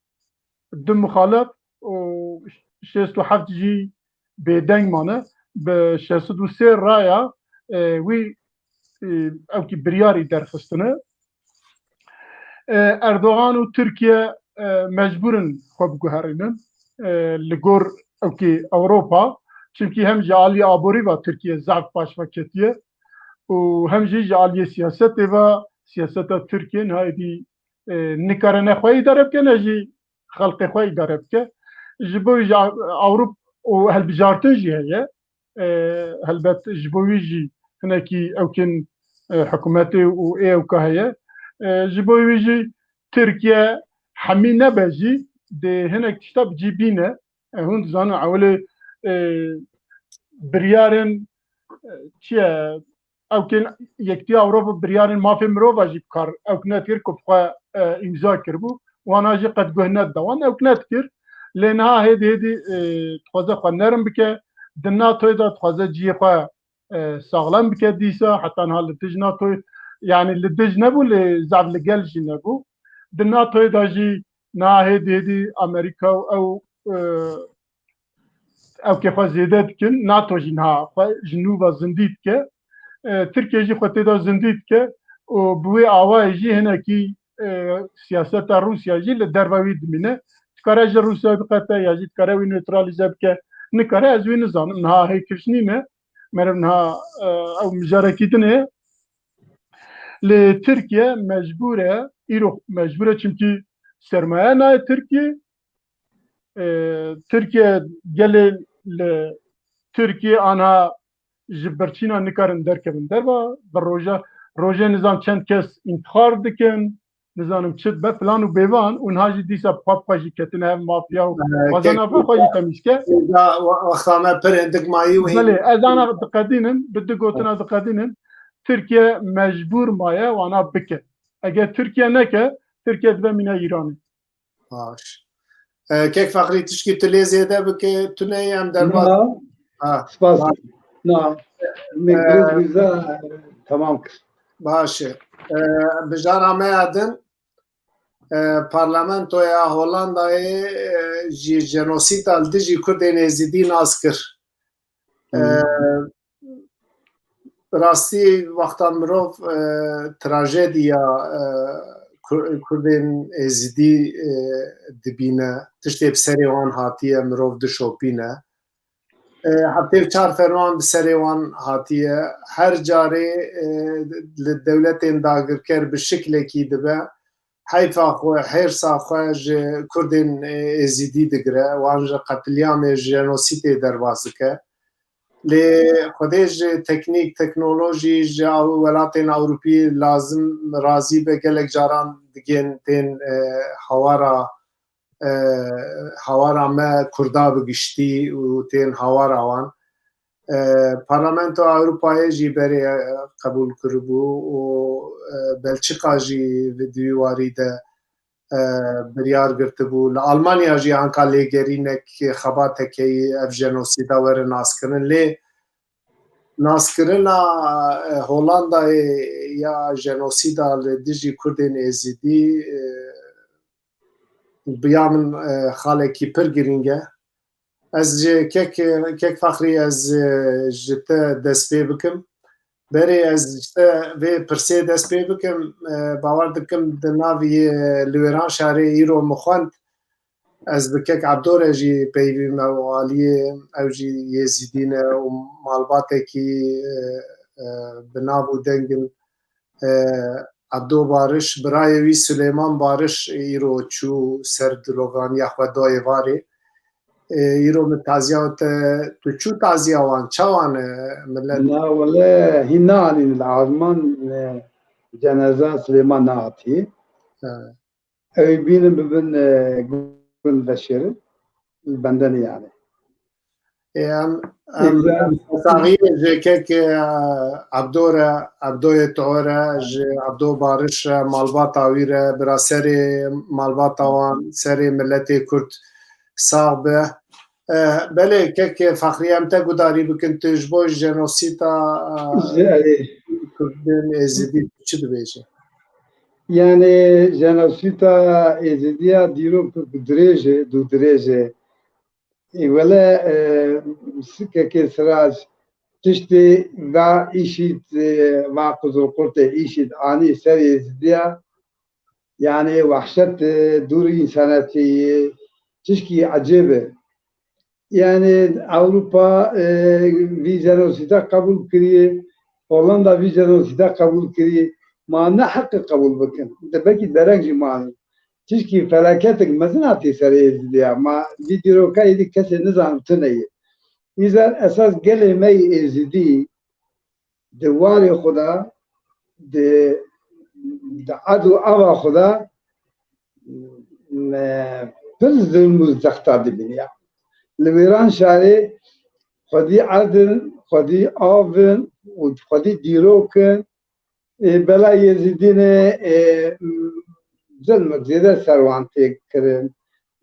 du muxalef û şêst û heft jî bêdeng mane. Bi şeş sed û sê raya, e, wî, e, ewkî biryarî derxistine. E, Erdogan û Tirkiye, e, mecbûr in xwe biguherînin, e, li gor ewkê Ewropa. Çimkî hem ji alî aborî ve Tirkiye zaf paş ve ketiye û hem jî ji aliyê siyasetê ve, siyaseta Tirkiye niha êdî, e, nikare ne xwe îdare bike ne jî xelkê xwe îdare bike. Ji bo jî Ewropa û hilbijartin jî heye. E, helbet ji bo wî jî hinekî ewkên, e, hikûmetê û ê ewka heye. E, ji bo wî jî Tirkiye hemî nebe jî dê hinek tişta bi cî bîne. E, hûn dizanin ewilê, e, biryarên, e, çi ye? Ewkên Yekîtiya Ewropa biryarên mafê mirova jî bi kar ewk nedikir ku bi xwe, e, îmza kiribû. Wana jî qet guh nedida wan, ewk nedikir. Lê niha hêdî hêdî, e, dixwaze xwe nerm bike. Di NATOyê de dixwaze cihê xwe, e, saxlem bike dîsa. Heta niha li dij NATOyê, yanî li dij nebû, lê zaf li gel jî nebû. Di NATOyê de jî niha hêdî hêdî Amerîka û ew, e, ewkê xwe zêde dikin, NATO jî niha xwe ji nû ve zindî dike. E, Tirkiye jî xwe tê de zindî dike û bi wê awayê jî hinekî, e, siyaseta Rûsya jî li derve wî dimîne. dikare ji Rûsyayê biqete ya jî dikare wî newtralîze bike. Nikare, ez wî nizanim. Niha hêkirş nîne. Meriv niha, e, ew mijarekî din e. Lê Tirkiye mecbûr e, îro mecbûr e, çimkî sermaye nayê Tirkiye. E, Tirkiye gelê li Tirkiye anha ji birçîna nikarin derkevin derva. Bi roja, rojê nizam çend kes întixar dikin, nizanim çi dibe, filan û bêvan, û niha jî dîsa bi xwe bi xwe jî ketine hev mafya û Ee, xwazana kek-, xwe xwe jî temîz ke. Da wa-, wexta me pir hindik mayî û hîn. Belê, ez ana diqedînim, bi du gotina diqedînim. Tirkiye mecbûr maye wana bike. Eger Tirkiye neke, Tirkiye dibe mîna Îranê. Baş. Ee, kek Fexrî, tişkî tu lê zêde bike, tu neyê em derbas. Na, Ha, spas. Baş. Na, Ee, mikrofon bize tamam kir. Baş e. Ee, bijara me ya din, e, parlamentoya Hollandayê, e, jî jenosîda li dijî Kurdên Êzidî nas kir. E, Hmm. Rastî wexta mirov, e, trajediya, e, Kur-, Kurdên Êzidî, e, dibîne, tiştê bi serê wan hatiye, mirov dişopîne. E, heftê û çar ferman bi serê wan hatiye. Her carê, e, li dewletên dagirker bi şiklekî dibe. Heyfa xwe, hêrsa xwe ji Kurdên, e, Êzidî digire. Wan ji qetiliyamê, ji jenosîdê derbas dike. Lê Xwedê ji teknîk, teknolojî, ji Ew-, welatên Ewropî lazim razî be, gelek caran digên tên, e, hawara e, hawara me Kurda bi giştî û tên hawara wan. E, Parlamentoya Ewropayê jî berê, e, qebûl kiribû û, e, Belçika jî di wî warî de, e, biryar girtibû. Li Almanya jî anka lêgerînek xebatekeyî ev jenosîda were naskirin. Lê naskirina, e, Hollandayê ya jenosîda li dijî Kurdên Êzidî, e, bi ya min, e, xalekî pir girîng e. Ez ji kek, kek Fexrî, ez, e, ji te dest pê bikim. Berê ez ji te vê pirsê dest pê bikim, e, bawer dikim di nav yê li Wêranşarê îro min xwend. Ez bi kek Ebdo re jî peyvî me û aliyê ew jî Yêzîdî ne û malbatekî, e, e, bi nav û deng in. E, Ebdo Bariş, birayê wî Silêman Bariş îro çû ser dilovaniya xwe dayê varê. E, îro min taziya te, tu çû taziya wan, çawan e millet? Na, wele hîn neanîn li Alman, e, cenaza Silêman nehatî. E. Ew ê bînin bibin, e, gund veşêrin. Li bende ne yani. Ê, em, em, Ê, em, saxiyê ji kek, e, Abdo re, Abdoyê Toho re, ji Abdo Bariş re, malbata wî re, bira serê malbata wan, serê miletê Kurd sax be. E, belê, kek Fexrî, em te gudarî bikin, tu ji bo jenosîta, e, Ji, e, Kurdên Êzidî çi dibêje? Yani jenosîta Êzidiya dîrok dirêj e, dû dirêj e. Ê wele, e, sikekê sirac tiştê va îşît, e, va Qizilqurtê îşît anî ser Êzidiya. Yani wehşet, e, dûr însanetî, e, tişkî ecêb e. Yani Ewropa, e, vî jenosîda qebûl kiriye, Hollanda vî jenosîda qebûl kiriye. Ma ne heqe qebûl bikin. De belkî dereng jî mane. Tişkî felaketek mezin hatiye serê Êzidiya. Ma vî dîroka êdî kesê nizanin tune ye. Îzer esas gelê me yê Êzidî di warê xwe de, di, di ed û ava xwe de, me pir zilm û zexta dibîniya. Li Wêranşarê xwedî erd in, xwedî av in û xwedî dîrok in. Ê, bela Yêzîdînê, ê, zilmek zêde ser wan tê kirin.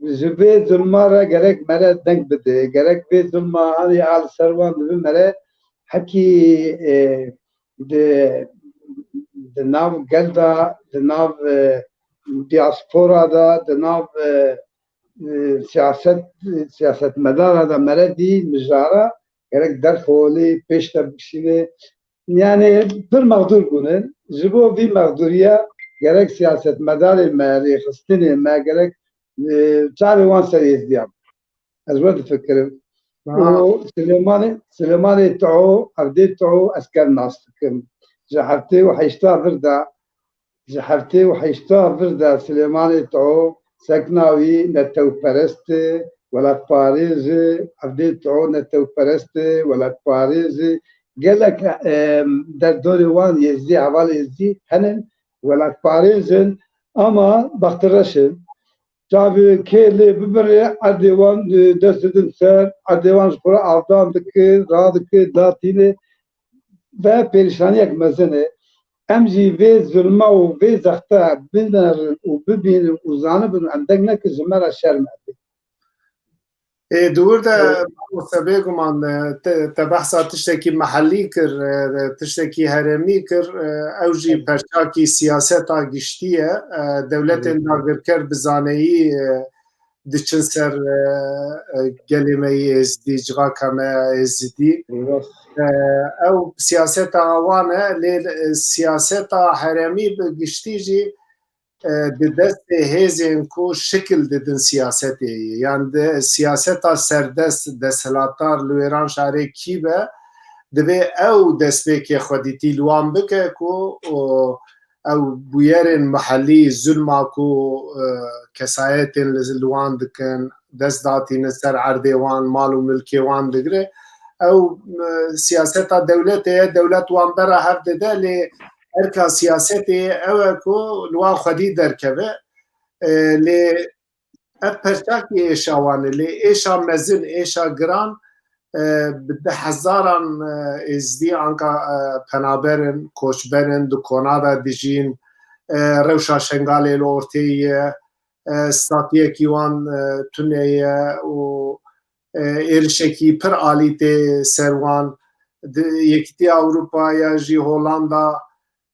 Ji vê zilma re gerek mere deng bide. Gerek vê zilma hanê a li ser wan dibe mere hekî, ê, di, di nav gel de, di nav, ê, diaspora de, di nav, ê, ê, siyaset, siyasetmedara de mere dî mijara gerek derxolê pêş de bikişîne. Yani pir mexdûr bûne. Ji bo vî mexdûriya gerek siyasetmedarê me, rêxistinê me, gerek e, çavê wan ser Êzdiyan. Ez we difikirim. Û Silêmanê, Silêmanê Tuho, Evdê Tuho, ez kev nas dikim. Ji heftê û heşta vir de, ji heftê û heşta vir de Silêmanê Tuho sekna wî netewperest e, welatparêz e, Evdê Tuho netewperest e, welatparêz e. Gelek, e, derdorê wan Êzdî, heval Êzdî henin, welatparêz in, ama bextireş in. Çavê kê lê bibire, erdê wan, e, dest didin ser, erdê wan ji xwe re avdan dike, radike, datîne ve pêrîşaniyek mezin e. Em jî vê zulma û vê zexte binerin û bibînin û zanibin û em deng nekin, ji me re şerm e. Ê, di wir de, Evet. mamoste, bêguman, e, te, te behsa tiştekî mehellî kir, e, tiştekî herêmî kir, e, ew jî Evet. perçakî siyaseta giştî ye. E, dewletên Evet. dagirker bi zaneyî, e, diçin ser, e, e, gelê me yê Êzidî, civaka me ya Êzidî. Evet. E, ew siyaseta wan e, lê, e, siyaseta herêmî bi giştî jî e, di destê hêzên ku şikil didin siyasetê yê. Yan di siyaseta serdest, desthilatdar li wêran şarê kî be, divê ew destpêkê xwedîtî li wan bike ku, o, ew bûyerên mihellî, zulma ku, e, kesayetên li, li wan dikin, dest datînin ser erdê wan, mal û milkê wan digire. Ew, e, siyaseta dewletê ye, dewlet wan bera hev dide, lê erka siyasetê ew e ku li wan xwedî derkeve. E, lê ev perçakî êşa wan e, lê êşa mezin, êşa giran, e, bi deh hezaran, e, Êzidî anka, e, penaber in, koçber in, di kona de dijîn, e, rewşa Şengalê li orteyî ye, e, statuyekî wan, e, tune ye û, e, êrişekî pir alî tê ser wan. Di Yekîtiya Ewropa ya jî Hollanda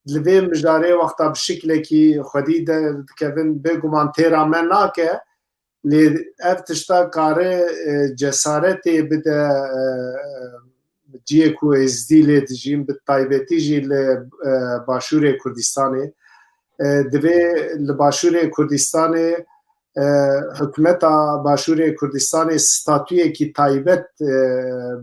li vê mijarê wexta bi şiklekî xwedî derdikevin, bêguman têra me nake, lê ev tişta kare, e, cesaretê bide, e, cihê ku Êzidî lê dijîn, bi taybetî jî li, e, Başûrê Kurdistanê. E, divê li Başûrê Kurdistanê, e, hikûmeta Başûrê Kurdistanê statuyekî taybet, e,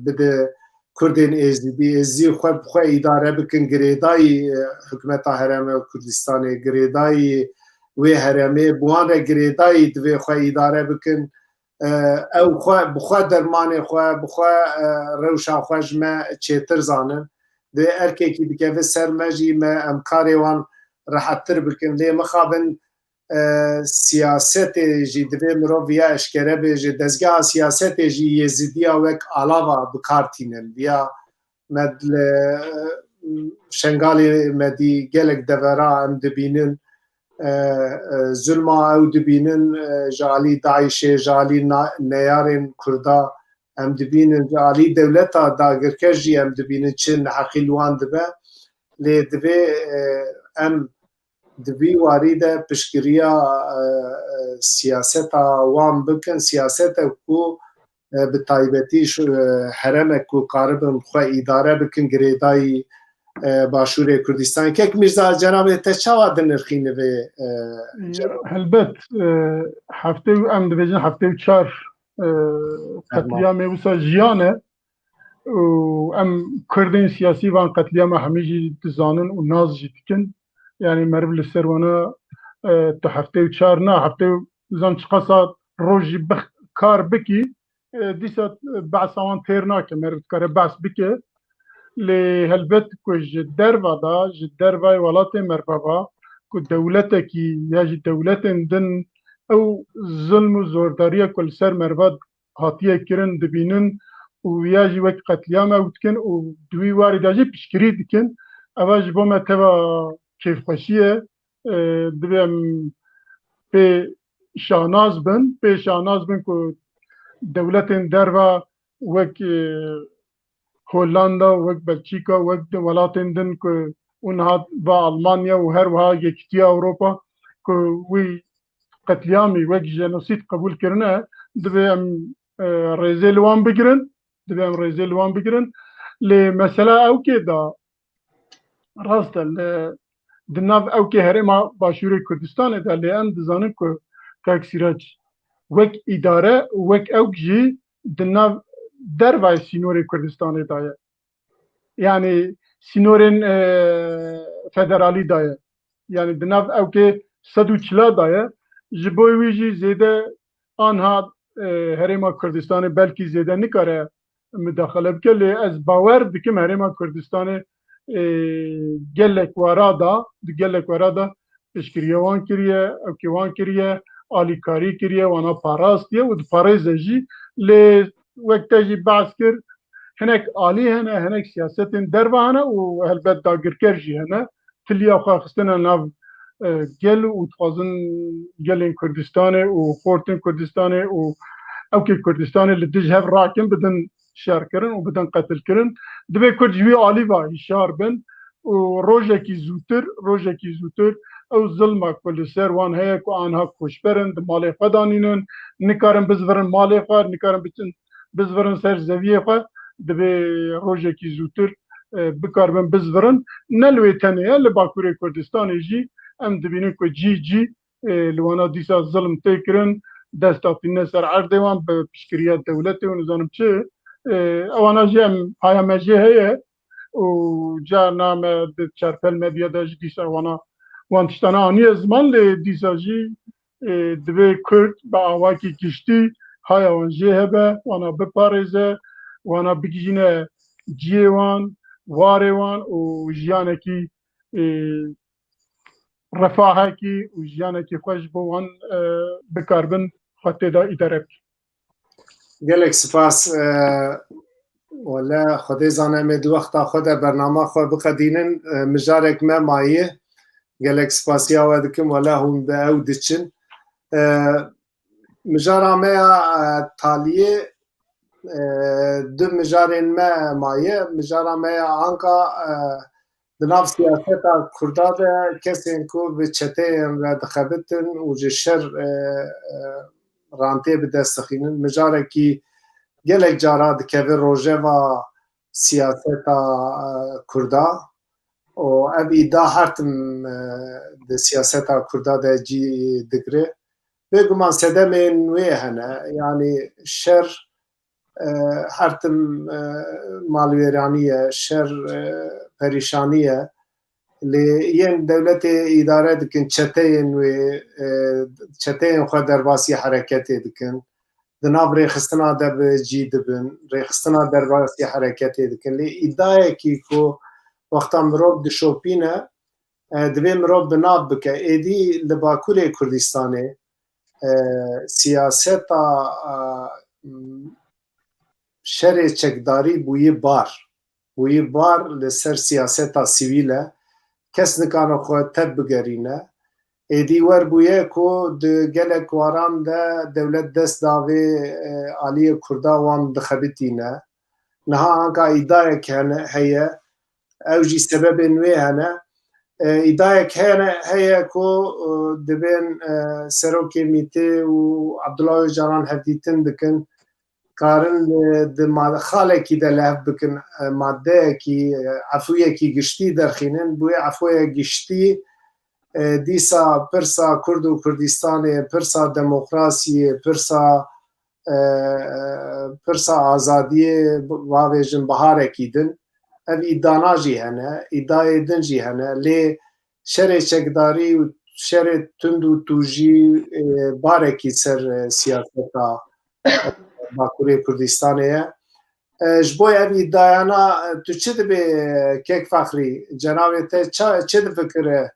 bide Kurdên Êzidî. Êzidî xwe bi xwe îdare bikin, girêdayî, e, hikûmeta Herêma Kurdistanê, girêdayî wê herêmê, bi wan re girêdayî divê xwe îdare bikin. E, ew xwe, bi xwe dermanê xwe, bi xwe, e, rewşa xwe ji me çêtir zanin. Divê erkekî dikeve ser me jî, me em karê wan rehettir bikin. Lê mixabin, e, siyasetê jî divê mirov viya eşkere bêje. Dezgeha siyasetê jî Êzidiya wek alava bi kar tînin. Viya me li, e, Şengalê me dî gelek devera em dibînin, e, e, zulma ew dibînin, e, ji alî DAIŞê, ji alî na-, neyarên Kurda em dibînin, ji alî dewleta dagirker jî em dibînin çi neheqî li wan dibe. Lê divê, e, em di vî warî de piştgiriya, e, e, siyaseta wan bikin, siyasetek ku, e, bi taybetî şu, e, heremek ku karibin xwe îdare bikin, girêdayî, e, Başûrê Kurdistanê. Kek Mîrza, cenabê te çawa dinirxîne vê, e, Ya, cenabê? Helbet, e, heftê û, em dibêjin heftê û çar, e, Ferman. Qetlîamê wisa jiyan e. Û em Kurdên siyasî van qetlîama hemî jî dizanin û nas jî dikin. Yanî meriv li ser wana, e, tu heftê û çar na, heftê û zan çiqasa roj jî bix-, kar bikî, e, dîsa behsa wan têr nake, meriv dikare behs bike. Lê helbet ku ji derva de, ji dervayê welatê meriva ve, ku dewletekî ya jî dewletên din ew zilm û zordariya ku li ser meriva hatiye kirin dibînin û ya jî wek qetlîam ew dikin û di wî warî de jî piştgirî dikin. Eva ji bo me teva kêfxweşî ye. E, divê em pê şahnaz bin, pê şahnaz bin ku dewletên derve wek, e, Hollanda, wek Belçîka, wek di welatên din ku û niha va Almanya û her wiha Yekîtiya Ewropa ku wî qetlîamî wek jenosîd qebûl kirine, divê em, e, rêzê li wan bigirin, divê em rêzê li wan bigirin. Lê mesela ewkê de rast e, li, di nav ewkê herêma Başûrê Kurdistanê de, lê em dizanin ku Kak Sîrac, wek îdare, wek ewk jî di nav dervayê sînorê Kurdistanê de ye. Yanî sînorên, e, federalî de ye. Yanî di nav ewkê sed û çila de ye. Ji bo wî jî zêde anha, e, Herêma Kurdistanê belkî zêde nikare mudaxele bike, lê ez bawer dikim Herêma Kurdistanê, e, gelek wara da, di gelek wara da piştgiriya wan kiriye, ewkê wan kiriye, alîkarî kiriye, wana parastiye û diparêze jî. Lê wek te jî behs kir, hinek alî hene, hinek siyasetên derve hene û helbet dagirker jî hene. Tiliya xwe xistine nav, e, gel û dixwazin gelên Kurdistanê û xortên Kurdistanê û ewkê Kurdistanê li dij hev rakin, bidin şerkirin û bidin qetilkirin. Divê Kurd ji wî alî ve hişyar bin û rojekî zûtir, rojekî zûtir ew zilma ku li ser wan heye, ku anha koçber in, di malê xwe de nînin, nikarin bizvirin malê xwe, nikarin biçin bizvirin ser zeviyê xwe, divê rojekî zûtir, e, bikaribin bizvirin. Ne li wê tenê ye, li Bakurê Kurdistanê jî em dibînin ku cî cî, e, li wana dîsa zilm tê kirin, dest datîne ser erdê wan bi piştgiriya dewletê û nizanim çi. E, ewana jî em, haya me jê heye û carna me di çarpel medya de jî dîsa wana, wan tiştana aniye ziman, lê dîsa jî, e, divê Kurd bi awakî giştî haya wan jê hebe, wana biparêze, wana bigihîne ciyê wan, warê wan û jiyanekî, e, refahekî û jiyanekî xweş bo wan, e, bikaribin xwe tê de îdare bikin. Gelek spas. E, wele Xwedê zane em ê di wexta xwe de bernama xwe biqedînin. E, mijarek me maye. Gelek spasiya we dikim. Wele hûn bi ew diçin. E, mijara me ya, e, taliyê, e, du mijarên me maye. Mijara me ya anka, e, di nav siyaseta Kurda de kesên ku bi çeteyên re dixebitin û ji şer, e, e, rantê bi dest dixînin. Mijarekî gelek cara dikeve rojeva siyaseta, e, Kurda û ev îda her tim, e, di siyaseta Kurda de cî digre. Bêguman sedemên wê hene, yanî şer, e, her tim, e, malwêranî ye, şer, e, perîşanî ye. Lê yên dewletê îdare dikin, çeteyên wê, e, çeteyên xwe derbasî hereketê dikin. Di nav rêxistina de bi cî dibin, rêxistina derbasî hereketê dikin. Lê îdayekî ku wexta mirov dişopîne, e, divê mirov bi nav bike. Êdî li Bakurê Kurdistanê, e, siyaseta, e, şerê çekdarî bûyî bar. Bûyî bar li ser siyaseta sivîl e. Kes nikane xwe tev bigerîne. Êdî wer bûye ku di gelek waran de dewlet dest davê, e, aliyê Kurda wan dixebitîne. Niha anka îdayek hene, heye, ew jî sebebên wê hene. E, îdayek hene, heye ku, e, dibên, e, Serokê Mîtê û Abdullah Ocalan hevdîtin dikin, karin, e, di ma-, xalekî de li hev bikin, e, maddeyekî, e, efûyekî giştî derxînin. Bûye efûye giştî, e, dîsa pirsa Kurd û Kurdistanê, pirsa demokrasiyê, pirsa, e, pirsa azadiyê, bavêjin biharekî din. Ev îdana jî hene, îdayê din jî hene. Lê şerê çekdarî û şerê tund û tûjî, e, barekî ser, e, siyaseta, e, Bakurê Kurdistanê ye. E, ji bo ev îdayana, e, tu çi dibê, e, Kek Fexrî? Cenabê te ça-, çi difikire?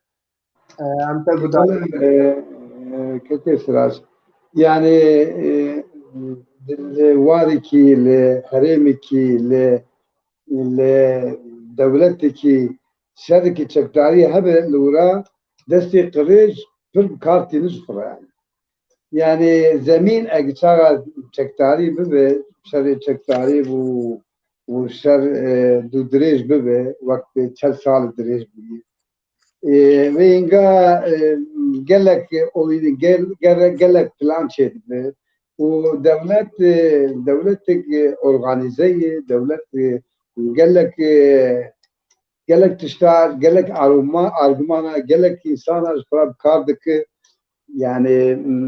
E, em te guhdar. E, e, Kekê Siraj, yani, e, li warekî, li herêmekî, li, li dewletekî şerekî çekdarî hebe, li wira destê qirêj pir bi kar tînin ji xwe re yani. Yani zemîn eg çaxa çekdarî bibe, şerê çekdarî bû û şer, e, dûdirêj bibe, wek çel sal dirêj bûye. E, ve înga, e, gelek, e, oyun, gel-, gere-, gelek plan çêdibe û dewlet, e, dewletek, e, organîze ye, dewlet, e, gelek, e, gelek tişta, gelek arguma-, argumana, gelek însana ji xwe re bi kar dike. Yani, m,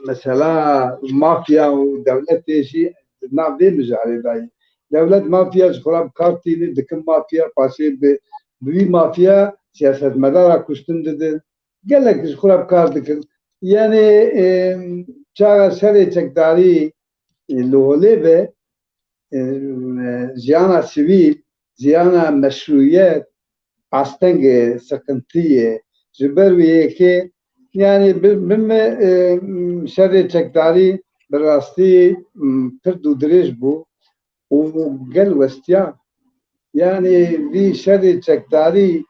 mesela mafya û dewletê jî di nav vê mijarê de ye. Dewlet mafya ji xwe re bi kar tîne, dikin mafya, paşê bi, bi wî mafya siyasetmedara kuştin didin. Gelek ji xwe re bi kar dikin. Yani, e, çaxa şerê çekdarî, e, li holê be, e, jiyana sivîl, jiyana meşrûyet, astengê, siqintiyê. Ji ber wê yekê, yani bi, bi me, e, şerê çekdarî bi rastî, m, pir dûdirêj bû û gel westiya. Yani vî şerê çekdarî,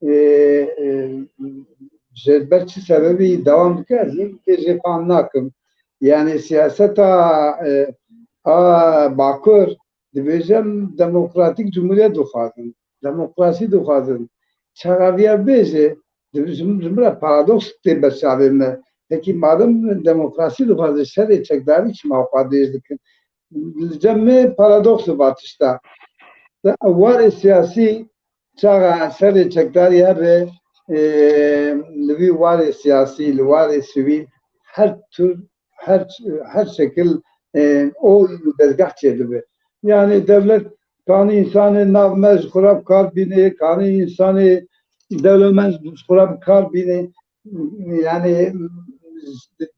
e, e, ji ber çi sebebî dewam dike, ez ê jê fam nakim. Yani siyaseta, e, a Bakur, dibêje em demokratîk cumhuriyet dixwazin, demokrasî dixwazin. Çaxa viya bêje, dibê ji, ji min re paradoks tê ber çavê me. Pekî madem demokrasî dixwazin, şerê çekdarî çima xwe dirêj dikin? Li cem me paradoks e va tişta. Te warê siyasî çaxa şerê çekdarî hebe, e, li vî warê siyasî, li warê sivîl her tür, her, her şekil, e, ol û dezgeh çêdibe. Yani dewlet kanî însanê navmend ji xwe re bi kar bîne, kanî însanê dewlemend ji xwe re bi kar bîne. Yani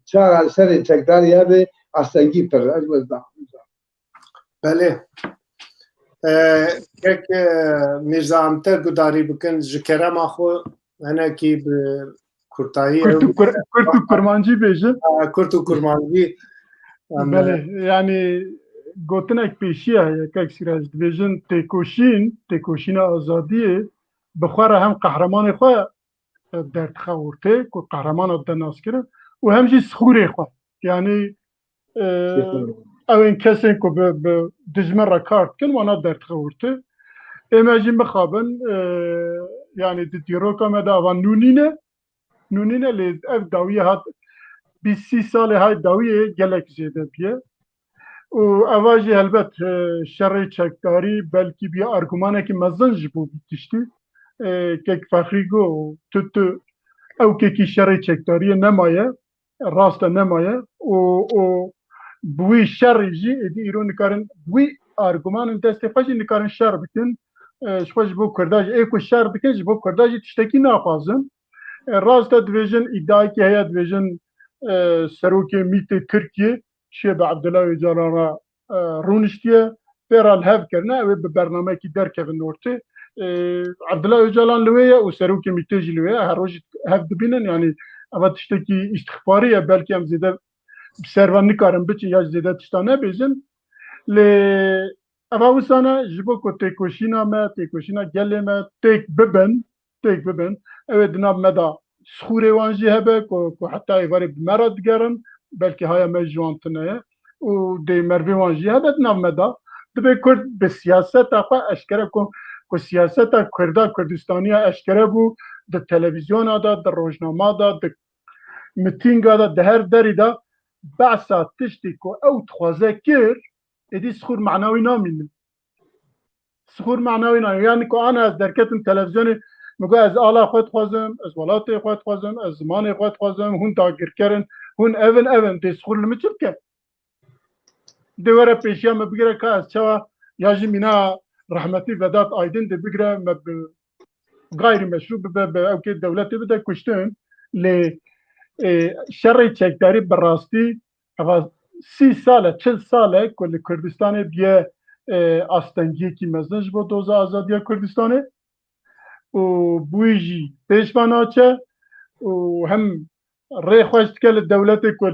çaxa şerê çekdarî hebe astengî pir e. Ez weza. Belê. E, kek, e, Mîrza Amter gudarî bikin, ji kerema xwe hinekî bi kurtayî Kurt û ew kur-, kurt û kurmancî bêjin. Ha, kurt û kurmancî. Em, Belê, yani gotinek pêşiya heye, kek Sîrac, dibêjin têkoşîn, têkoşîna azadiyê bi xwe re hem qehremanê xwe, e, derdixe ortê, ku qehreman dide naskirin û hem jî sixûrê xwe. Yani, e, ew ên kesên ku bi, bi dijmin re kar dikin, wana derdixe ortê. Ê me jî mixabin, e, yani di dîroka me de ava nû nîne, nû nîne, lê ev dawiyê hat bîst sî salê hay dawiyê gelek zêde bûye. Û eva jî helbet, e, şerê çekdarî belkî bî argûmanekî mezin ji bo vî tiştî. E, kek Fexrî got, tu, tu, ew kekî şerê çekdariyê nemaye, rast e nemaye. Û, û bi wî şerî jî êdî îro nikarin, bi wî argûmanên destê xwe jî nikarin şer bikin. E, ji xwe ji bo Kurda jî, ê ku şer dikin, ji bo Kurda jî tiştekî naxwazin. E, rast e, dibêjin, îdiayekî heye, dibêjin, e, serokê mîtê Tirkiyê çûye bi Abdullah Ocalan re, e, rûniştiye, pê re li hev kirine, ew ê bi bernameyekî derkevin ortê. E, Abdullah Ocalan li wê ye û serokê mîtê jî li wê ye, her roj jî hev dibînin, yani eva tiştekî îstixbarî ye, belkî em zêde bi ser ve nikarin biçin ya jî zêde tişta nebêjin. Lê eva wisa ne, ji bo ku têkoşîna me, têkoşîna gelê me têk bibin, têk bibin, ew ê di nav me de sixûrê wan jî hebe ku, ku heta êvarê bi me re digerin, belkî haya me ji wan tune ye û dê mervê wan jî hebe di nav me de. Dibê Kurd bi siyaseta xwe eşkere ku, ku siyaseta Kurda, Kurdistaniya eşkere bû, di televîzyona de, di rojnama de, di mitînga de, di her derî de behsa tiştî ku ew dixwaze kir, êdî sixûr mana wî namîne. Sixûr mana wî namîne. Yani ku ana ez derketim televîzyonê, min got ez ala xwe dixwazim, ez welatê xwe dixwazim, ez zimanê xwe dixwazim, hûn dagirker in, hûn ev in, ev in, dê sixûr li min çi bike? Dê were pêşiya me bigire ka ez çawa, ya jî mîna rehmetî Vedat Aydin dê bigire me bi gayrî meşrû bibe, bi ew kê dewletê bide kuştin. Lê, e, şerê çekdarî bi rastî eva sî sal e, çil sal e ku li Kurdistanê bûye, e, astengiyekî mezin ji bo doza azadiya Kurdistanê û bi wî jî pêş ve naçe û hem rê xweş dike li dewletê ku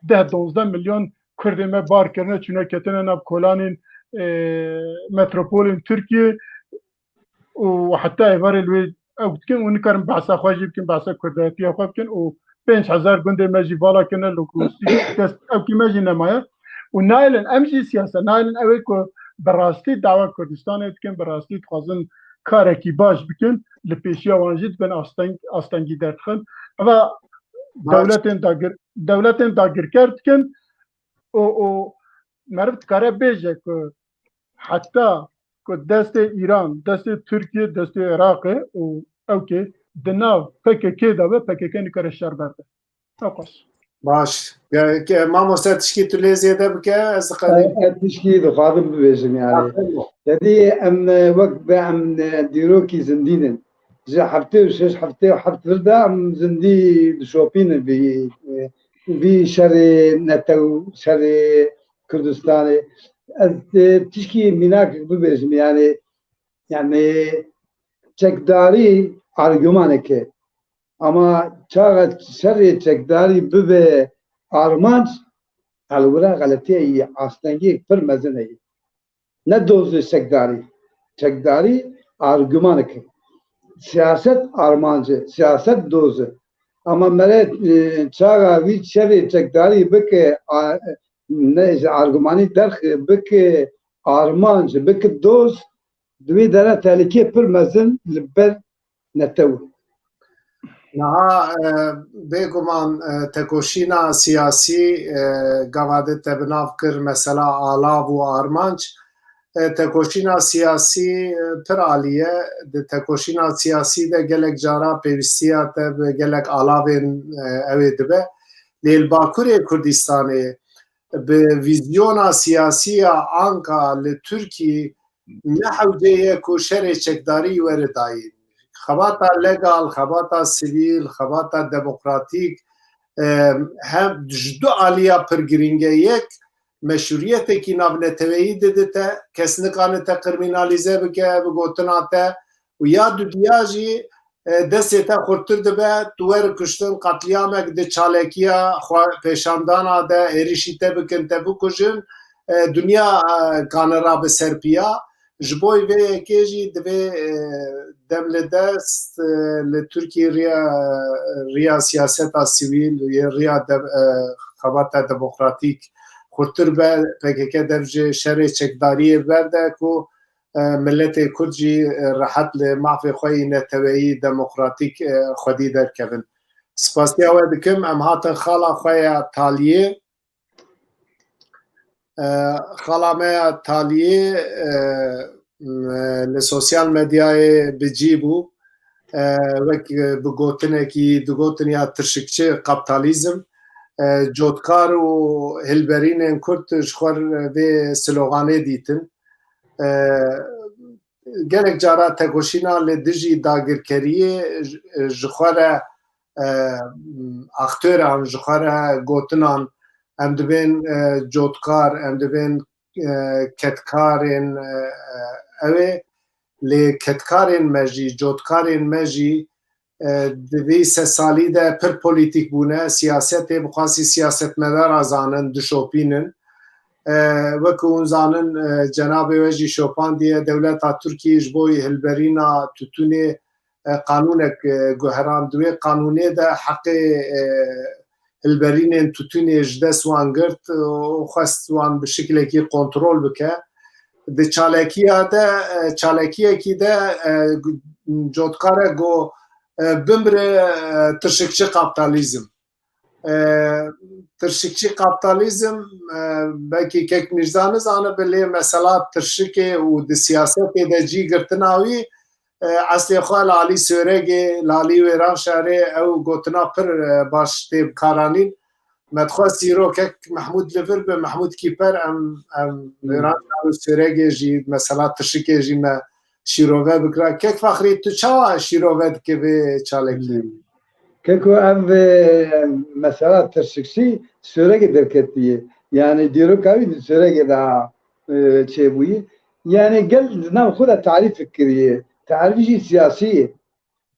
deh donzdeh milyon Kurdê me bar kirine, çûne ketine nav kolanên, e, metropolên Tirkiyê û heta êvarê li wê ew dikin û nikarin behsa xwe jî bikin, behsa kurdayetiya xwe bikin û pênc hezar gundê me jî vala kirine, logistîk dest ewkî me jî nemaye û nayêlin em jî siyase nayêlin ew ê ku bi rastî dawa Kurdistanê dikin, bi rastî dixwazin karekî baş bikin, li pêşiya wan jî dibin asteng, astengî derdixin. Eva Baş. dewletên dagir, dewletên dagirker dikin û, û meriv dikare bêje ku heta ku destê Îran, destê Tirkiye, destê Iraqê û ewkê di nav P K K de be, P K K nikare şer berde. Çok hoş. Baş. Ya, ke-, mamoste tişkî tu lê zêde bike, ez diqedim. E, e, tişkî dixwazim bibêjim yani. Aferin. Tedî em, e, wek be em, e, dîrokî zindî nin. Ji heftê û şeş, heftê û heft vir de em zindî dişopînin vî, e, vî şerê netew, şerê Kurdistanê. Ez, e, tişkî mînak bibêjim yani, yani çekdarî argümanek e. Ama çaxa şerê çekdarî bibe armanc, helwira xeletiyê yî astengiyek pir mezin heye. Ne dozê çekdarî. Çekdarî argümanek e. Siyaset armanc e, siyaset doz e. Ama mere, e, çaxa vî şerê çekdarî bike, a, ne, ji argümanî derx bike armanc, bike doz, di wê dere tehlîkeyê pir mezin li ber netew. Niha, e, bêguman, e, tekoşîna siyasî, e, gava din te bi nav kir mesela alav û armanc. E, tekoşîna siyasî, e, pir alî ye. Di tekoşîna siyasî de gelek cara pêwîstiya te bi gelek alavên, e, ew ê dibe. Lê li Bakurê Kurdistanê bi vîzyona siyasî ya anka li Tirkî ne hewce ye ku şerê çekdarî were dayîn. Xebata legal, xebata sivîl, xebata demokratîk, e, hem ji du aliya pir girîng e. Yek, meşruiyetekî navneteweyî dide te, kes nikane te kriminalîze bike bi gotina te û ya dudiya jî, e, destê te xurttir dibe, tu wer kuştin, qetlîamek di çalekiya xwe pêşandana de êrişî te bikin, te bikujin, e, dinya, e, kane rabe ser piya. Ji bo vê yekê jî divê, e, dem li dest, e, li Tirkiyê riya, riya siyaseta sivîl, riya de-, e, xebata demokratîk xurttir be, P K K dev ji şerê çekdariyê berde ku, e, miletê Kurd jî, e, rehet li mafê xwe yî neteweyî demokratîk, e, xwedî derkevin. Spasiya we dikim, em hatin xala xwe ya taliyê. E, xala me ya taliyê, e, m-, li sosyal medyayê bi cî bû. E, wek, e, bi gotinekî digotin ya tirşikçi kapitalizm. E, cotkar û hilberînên Kurd ji xwe vê sloganê dîtin. E, gelek cara tekoşîna li dijî dagirkeriyê ji, ji xwe re, e, aktoran, ji xwe re gotinan, em dibên, e, cotkar, em dibên, e, kedkarên, e, e, ew ê, lê kedkarên me jî, cotkarên me jî, e, di vî sed salî de pir polîtîk bûne. Siyasetê bi xwasî siyasetmedara zanin, dişopînin. E, wekî hûn zanin, e, cenabê we jî şopandiye, dewleta Tirkiyê ji bo hilberîna tûtunê, e, qanûnek, e, guherand. Di wê qanûnê de heqê, e, hilberînên tûtunê ji dest wan girt û xwest wan bi şiklekî kontrol bike. Di çalekiya de, e, çalekiyekî de, e, gu-, cotkare got, e, bimire, e, tirşikçi kapitalizm. E, tirşikçi kapitalizm, e, belkî kek Mîrza nizanibe, lê mesela tirşikê û di siyasetê de cî girtina wî, e, eslê xwe li alî Sêwregê, li alî Wêranşarê ew gotina pir, e, baş tê bikaranîn. Me dixwest îro kek Mehmûd li vir be, Mehmûd Kîper, em, em Wêranşar û Sêwregê jî, mesela tirşikê jî me şîrove bikira. Kek Fexrî, tu çawa şîrove dike vê çalekî? Keko, ev, e, mesela tirşikçî Sêwregê derketiye. Yani dîroka wî di Sêwregê de, e, çêbûye. Yani gel di nav xwe de tarîf kiriye. Tarîf jî siyasî ye.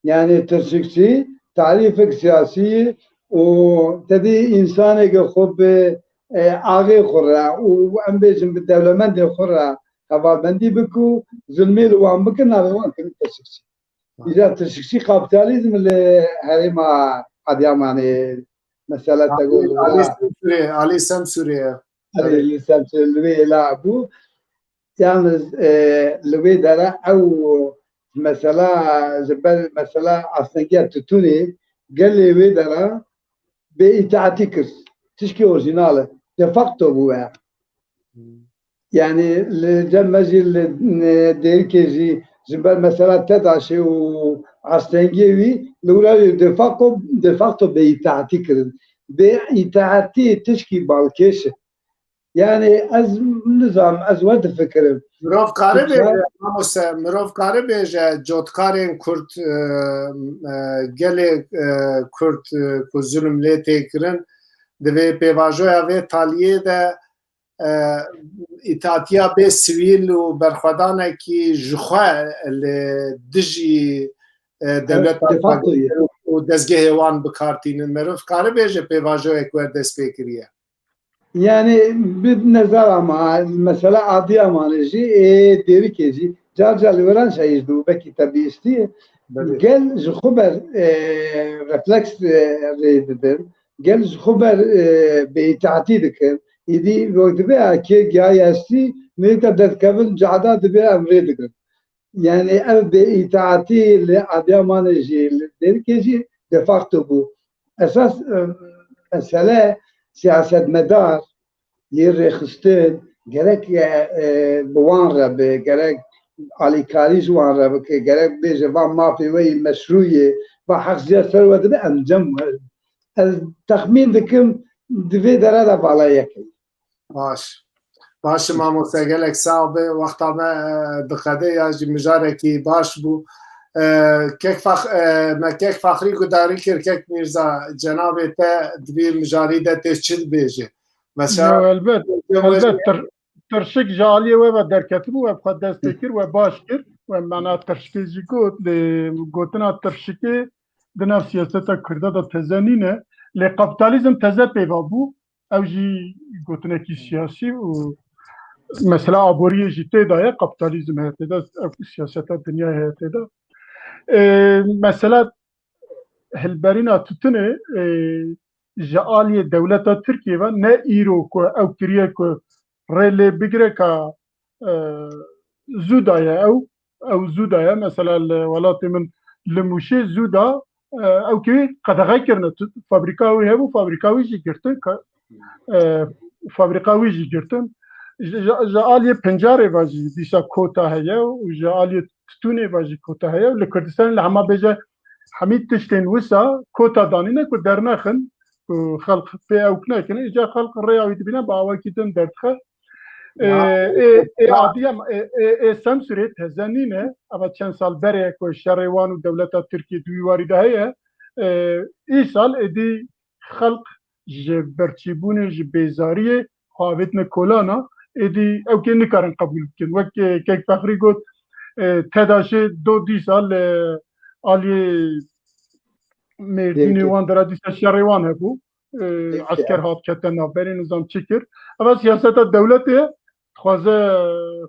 Yani tirşikçî tarîfek siyasî ye û tedî însaneke xwe bi, e, axê xwe re û em bêjin bi dewlemendê xwe re hevalbendî bike û zilmê li wan bike, navê wan kirin tirşikçî. Îcar tirşikçî kapitalizm li herêma Adıyamanê mesela te got. Alî Semsûrê, Alî Semsûrê ye. Erê, li Semsûrê li wê êla bû. Yalnız, e, li wê dere ew mesela, ji ber mesela astengiya tutunê gelê wê dere bê îtaetî kir. Tişkî orjînal e. De facto bû e. Yani li cem me jî li, e, Dêrikê jî ji ber mesela TEDAŞê û astengiyê wî li wira jî de facto, de facto bêîtaetî kirin. bêîtaetî tişkî balkêş e. Yani ez nizam, ez we difikirim. Mirov kare bêje, mamoste, mirov kare bêje cotkarên Kurd, e, e, gelê, e, Kurd, e, ku zulm lê tê kirin, di vê pêvajoya vê taliyê de, e, îtaatiya bê sivîl û berxwedanekî ji xwe li dijî, e, dewleta û dezgehê wan bi kar tînin. Meriv kare bêje pêvajoyek wer dest pê kiriye. Yani bi nezara ma, mesela Adiyamanê jî, ê Dêrikê jî, car car li weran şehîd bû, belkî te bihîstiye. Belê. Gel ji xwe ber, e, refleks, e, rê didin. Gel ji xwe ber, e, bêîtaetî dikin. Îdî wek dibe, a kê gihayî hestî, milîta derdikevin cihada dibe em rê dikin. Yani ev bêîtaetî li Adiyamanê jî, li Dêrikê jî de facto bû. Esas, e, mesele siyasetmedar yê rêxistin gerek, e, e, bi wan re be, gerek alîkarî ji wan re bike, gerek bêje va mafê we yî meşrû ye, va heq ji ser we dibe, em cem we. Ez texmîn dikim di vê dere de vala yek e. Baş. Baş e mamoste, gelek sax be. Wexta me, e, diqede ya jî mijarekî baş bû. E, kek Fax-, e, me kek Faxrî gudarî kir, kek Mîrza, cenabê te di vî mijarî de tê çi dibêje? Mesela Yo, elbet, elbet tir-, tirşik ji aliyê we ve derketibû, we bi xwe dest pê kir, we baş kir, we mena tirşikê jî got, lê gotina tirşikê di nav siyaseta Kurda de teze nîne, lê kapitalizm teze pêva bû. Ew jî gotinekî siyasî û mesela aboriyê jî tê de ye, kapitalizm heye tê de, ew siyaseta dinyayê heye tê de. Ê, mesela hilberîna tutunê, ê, ji aliyê dewleta Tirkiyê ve ne îro ku ew kiriye ku rê lê bigire ka, e, zû daye ew, ew zû daye. Mesela li welatê min li Mûşê zû da, e, ew kê qedexe kirine. Tu fabrîka wî hebû, fabrîka wî jî girtin. Ka-, e, fabrîka wî jî girtin. Ji, ji, ji aliyê pincarê ve jî dîsa kota heye û ji aliyê titûnê ve jî kota heye û li Kurdistanê li hema bêje hemî tiştên wisa kota danîne ku dernexin, ku xelq pê ewk nekin, îca xelq rêya wî dibîne bi awakî din derdixe. Ê, ê, ê, Adiyam, ê, ê, ê Semsûrê teze nîne, eva çend sal berê ku şerê wan û dewleta Tirkiyê di wî warî de heye, ê, îsal êdî xelq ji birçîbûnê, ji bêzariyê xwe avêtine kolana, êdî ew kê nikarin qebûl bikin. Wek, ê, kek Fexrî got, ê, TEDAŞê do dîsa li aliyê Mêrdînê wan dera dîsa şerê wan hebû. Ê, esker hat kete navberê, nizam çi kir. Eva siyaseta dewletê ye, dixwaze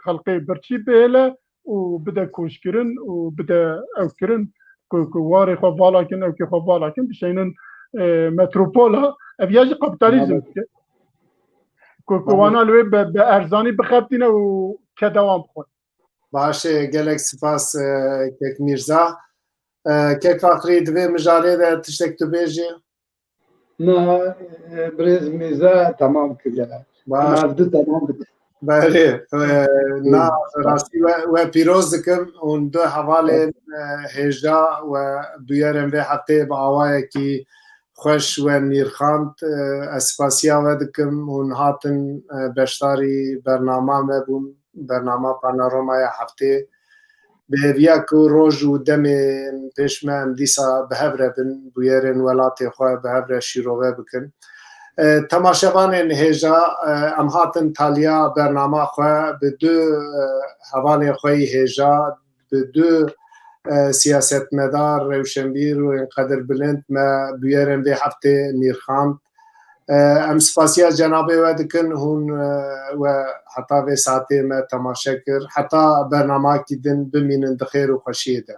xelkê birçî bihêle û bide koçkirin û bide ew kirin ku, ku warê xwe vala kin, ewkê xwe vala kin, bişeynin, e, metropola. Ev ya jî kapitalizm dike. Ku, ku wana li wê bi, bi erzanî bixebitîne û keda wan bixwin. Baş e, gelek spas, e, kek Mîrza. E, kek Faxrî, di vê mijarê de tiştek tu bêjî? Na, e, birêz Mîrza temam kiriye. Baş. Em hevdu temam bikin. Belê, e, na, rastî we, we pîroz dikim. Hûn du hevalên, e, hêja we bûyerên vê hefteyê bi awayekî xweş we nîrxand. E, ez spasiya we dikim. Hûn hatin, e, beşdarî bernama me bûn, bernama Panoromaya Heftê. Bi hêviya ku roj û demên pêş me em dîsa bi hev re bin, bûyerên welatê xwe bi hev re şîrove bikin. E, temaşevanên hêja, e, em hatin taliya bernama xwe bi du, e, hevalên xwe yî hêja, bi du, e, siyasetmedar, rewşenbîr û ên qedirbilind me bûyerên vê heftê nîrxand. E, em spasiya cenabê we dikin, hûn, e, we heta vê saetê me temaşe kir. Heta bernamakî din bimînin di xêr û xweşiyê de.